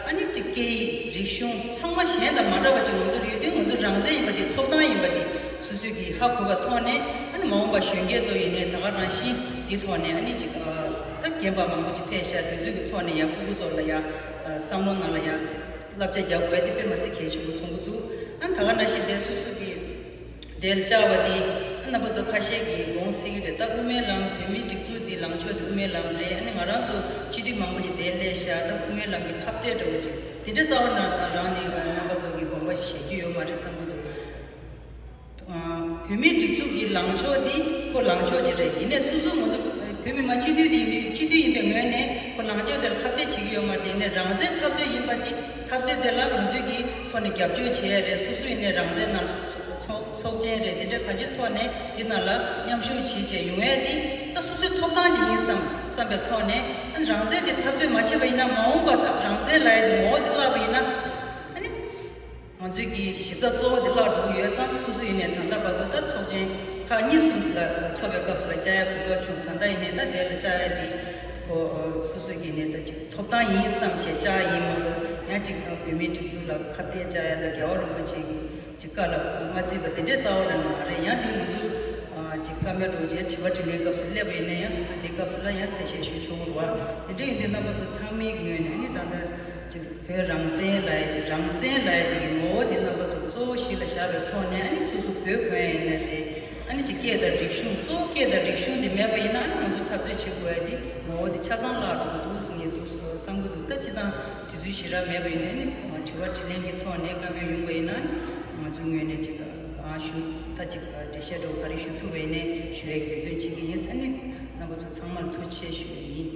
ཨ་ནི་ཅིག་སྐད་ཡིག་རིག་གཞུང་ཚང་མ་གཞན་དང་མ་འདྲ་བ་ཅིག་ང་ཚོར་ཡོད་དུས་ང་ཚོ་རང་བཙན་ཡིན་པ་དེ་ཐོབ་ཐང་ཡིན་པ་དེ་སོ་སོ་གི་ཧ་གོ་བ་ཐོག་ནས་ཨ་ནི་མ་འོངས་པ་གཞོན་སྐྱེས་ཚོ་ཡིན་ནའི་ད་ག་རང་བཞིན་དེ་ཐོག་ནས་ཨ་ནི་ཅིག་ད་རྒན་པ་མང་པོ་ཅིག་ཕེབས་ཤག་དེ་ཚོ་གི་ཐོག་ནས་ཡང་སྤུ་གུ་ཚོ་ལ་ཡང་བསམ་བློ་ནང་ལ་ཡང་ བསླབ་བྱ་རྒྱག་དགོས་དེ་དཔེ་མ་སྲིད་གལ་ཆེན་པོ་མཐོང་གི་འདུག་ཨ་ད་ག་ནང་བཞིན་དེ་སོ་སོ་གི་དེ་ལ་བཅར་བ་དེ་ཨ་རྣམ་པ་ཚོ་ཁ་ཤས་ཀྱིས་དགོངས་སྲིད་ཀྱི་རེད། ད་དབུ་མའི་ལམ་བོད་མིའི་སྒྲིག་འཛུགས་འདི་ལངས་ཕྱོགས་དེ་དབུ་མའི་ལམ་རེད། ཨ་ནི་ང་རང་ཚོ་སྤྱི་འཐུས་མང་པོ་ཅིག་དེ་སླེབས་ཤག་ད་དབུ་མའི་ལམ་གྱི་ཁ་གཏད་འདྲ་བོ་ཅིག་དེ་འདྲ་རྩ་བ་ནས་རང་ནས་རྣམ་པ་ཚོ་གི་དགོངས་པ་བཞེས་རྒྱུ་ཡོད་མ་རེད་བསམ་གྱི་འདུག་བོད་མིའི་སྒྲིག་འཛུགས་ཀྱི་ལངས་ཕྱོགས་འདི་ཁོ་ལངས་ཕྱོགས་ཅིག་རེད། ཡིན་ནའི་སོ་སོ་ང་ཚོ་བོད་མི་མང་སྤྱི་འཐུས་དེ་ཡིན་དུས་སྤྱི་འཐུས་ཡིན་པའི་ངོས་ནས་ཁོ་ལངས་ཕྱོགས་དེར་ཁ་གཏད་བྱེད་ཀྱི་ཡོད་མ་རེད། ཡིན་ནའི་རང་བཙན་འཐབ་རྩོད་ཡིན་པ་དེ་འཐབ་རྩོད་དེ་ལ་ང་ཚོས་ཀྱི་ཐོག་ནས་རྒྱབ་སྐྱོར་བྱེད་ཡ་རེད། སོ་སོ་ཡིན་ནའི་རང་བཙན་ནང་ཚོགས་ཚོགས་ཆེན་རེད། དེ་འདྲ་གང་ཅིའི་ཐོག་ནས་འདི་ནང་ལ་མཉམ་ཞུགས་བྱེད་བྱས་ཡོང་ཡ་དེ་ད་སོ་སོའི་ཐོབ་ཐང་ཅིག་ཡིན་བསམ་བསམ་པའི་ཐོག་ནས་ཨ་ནི་རང་བཙན་དེ་འཐབ་རྩོད་མ་བྱས་པ་ཡིན་ན་མ་འོངས་པ་ད་རང་བཙན་ལབ་ཡ་དེ་ངོ་བོ་དེ་བརླག་པ་ཡིན་ན་ཨ་ནི། ང་ཚོའི་གི་གཞི་རྩ་གཙོ་བོ་དེ་བརླག་འགྲོ་གི་ཡོད་ཙང་། སོ་སོ་ཡིན་ནའི་ད་ལྟ་བར་དུ་ད་ཚོགས་ཆེན་ཁག་གཉིས་གསུམ་ལ་ཚོགས་པའི་སྐབས་སུ་ལ་བཅར་ཡ་གོ་སྐབས་བྱུང་། ད་ལྟ་ཡིན་ནའི་ད་དེ་ལ་བཅར་ཡ་དེ་ཁོ་སོ་སོ་གི་ནས་ད་ཅིག་ཐོབ་ཐང་ཡིན་བསམ་བྱས་བཅར་ཡ་ཡིན་མ་གཏོགས། ཡང་ཅིག་བོད་མིའི་སྒྲིག་འཛུགས་ལ་ཁ་གཏད་བཅར་ཡ་ལ་རྒྱལ་བ་རིན་པོ་ཆེ་གི་ཅིག་བཀའ་ལ་མ་བརྩིས་པ་དེ་འདྲའི་རྩ་བ་ལ་མ་རེད། ཡང་དེ་ང་ཚོ་ཅིག་བཀའ་མོལ་འགྲོ་རྗེས་དྲི་བ་དྲིས་ལན་སྐབས་སུ་སླེབས་པ་ཡིན་ན་ཡང་སོ་སོ་དེ་སྐབས་སུ་ལ་ཡང་གསལ་བཤད་ཞུ་ཆོག་གི་རེད་བ། དེ་འདྲ་ཡིན་དུས་རྣམ་པ་ཚོ་ཚང་མའི་ངོས་ནས་ནི་ད་ལྟ་ཅིག་བོད་རང་བཙན་ལབ་ཡ་དེ། རང་བཙན་ལབ་ཡ་དེ་གི་ངོ་བོ་དེ་རྣམ་པ་ཚོ་གཙོ་བོ་གཞི་ལ་བཞག་པའི་ཐོག་ནས། ཨ་ནི་སོ་སོ་བོད་གོན་ཡ་ཡིན་ན་རེད། ཨ་ནི་ཅིག་སྐད་དང་རིག་གཞུང་གཙོ་བོ་སྐད་དང་རིག་གཞུང་དེ་མེད་པ་ཡིན་ན། ཨ་ནི་ང་ཚོ་འཐབ་རྩོད་བྱེད་དགོས་ཡ་དེ་ངོ་བོ་དེ་ཆ་ཚང་བརླག་འགྲོ་གི་འདུག་ཟེར་ངས་འདུག་བསམ་གི་འདུག་ད་སྤྱིར་བཏང་དུས་ཚོད་ཞེ་དྲག་མེད་པ་ཡིན་ན། ཨ་ནི་དྲི་བ་དྲིས་ལན་གྱི་ཐོག་ནས་བཀའ་མོལ་ཡོང་བ་ཡིན་ན། ཨ་ནི་ང་ཚོའི་ངོས་ནས་ཅིག་གང་ཞུ་ད་ཅིག་འགྲེལ་བཤད་འདྲ་བོ་ག་རེ་ཞུ་ཐུབ་པ་ཡིན་ནའི་ཞུ་ཡ་འབད་བརྩོན་བྱེད་ཀྱི་ཡིན། ཨ་ནི་རྣམ་པ་ཚོ་ཚང་མར་ཐུགས་རྗེ་ཆེ་ཞུ་ཡ་ཡིན།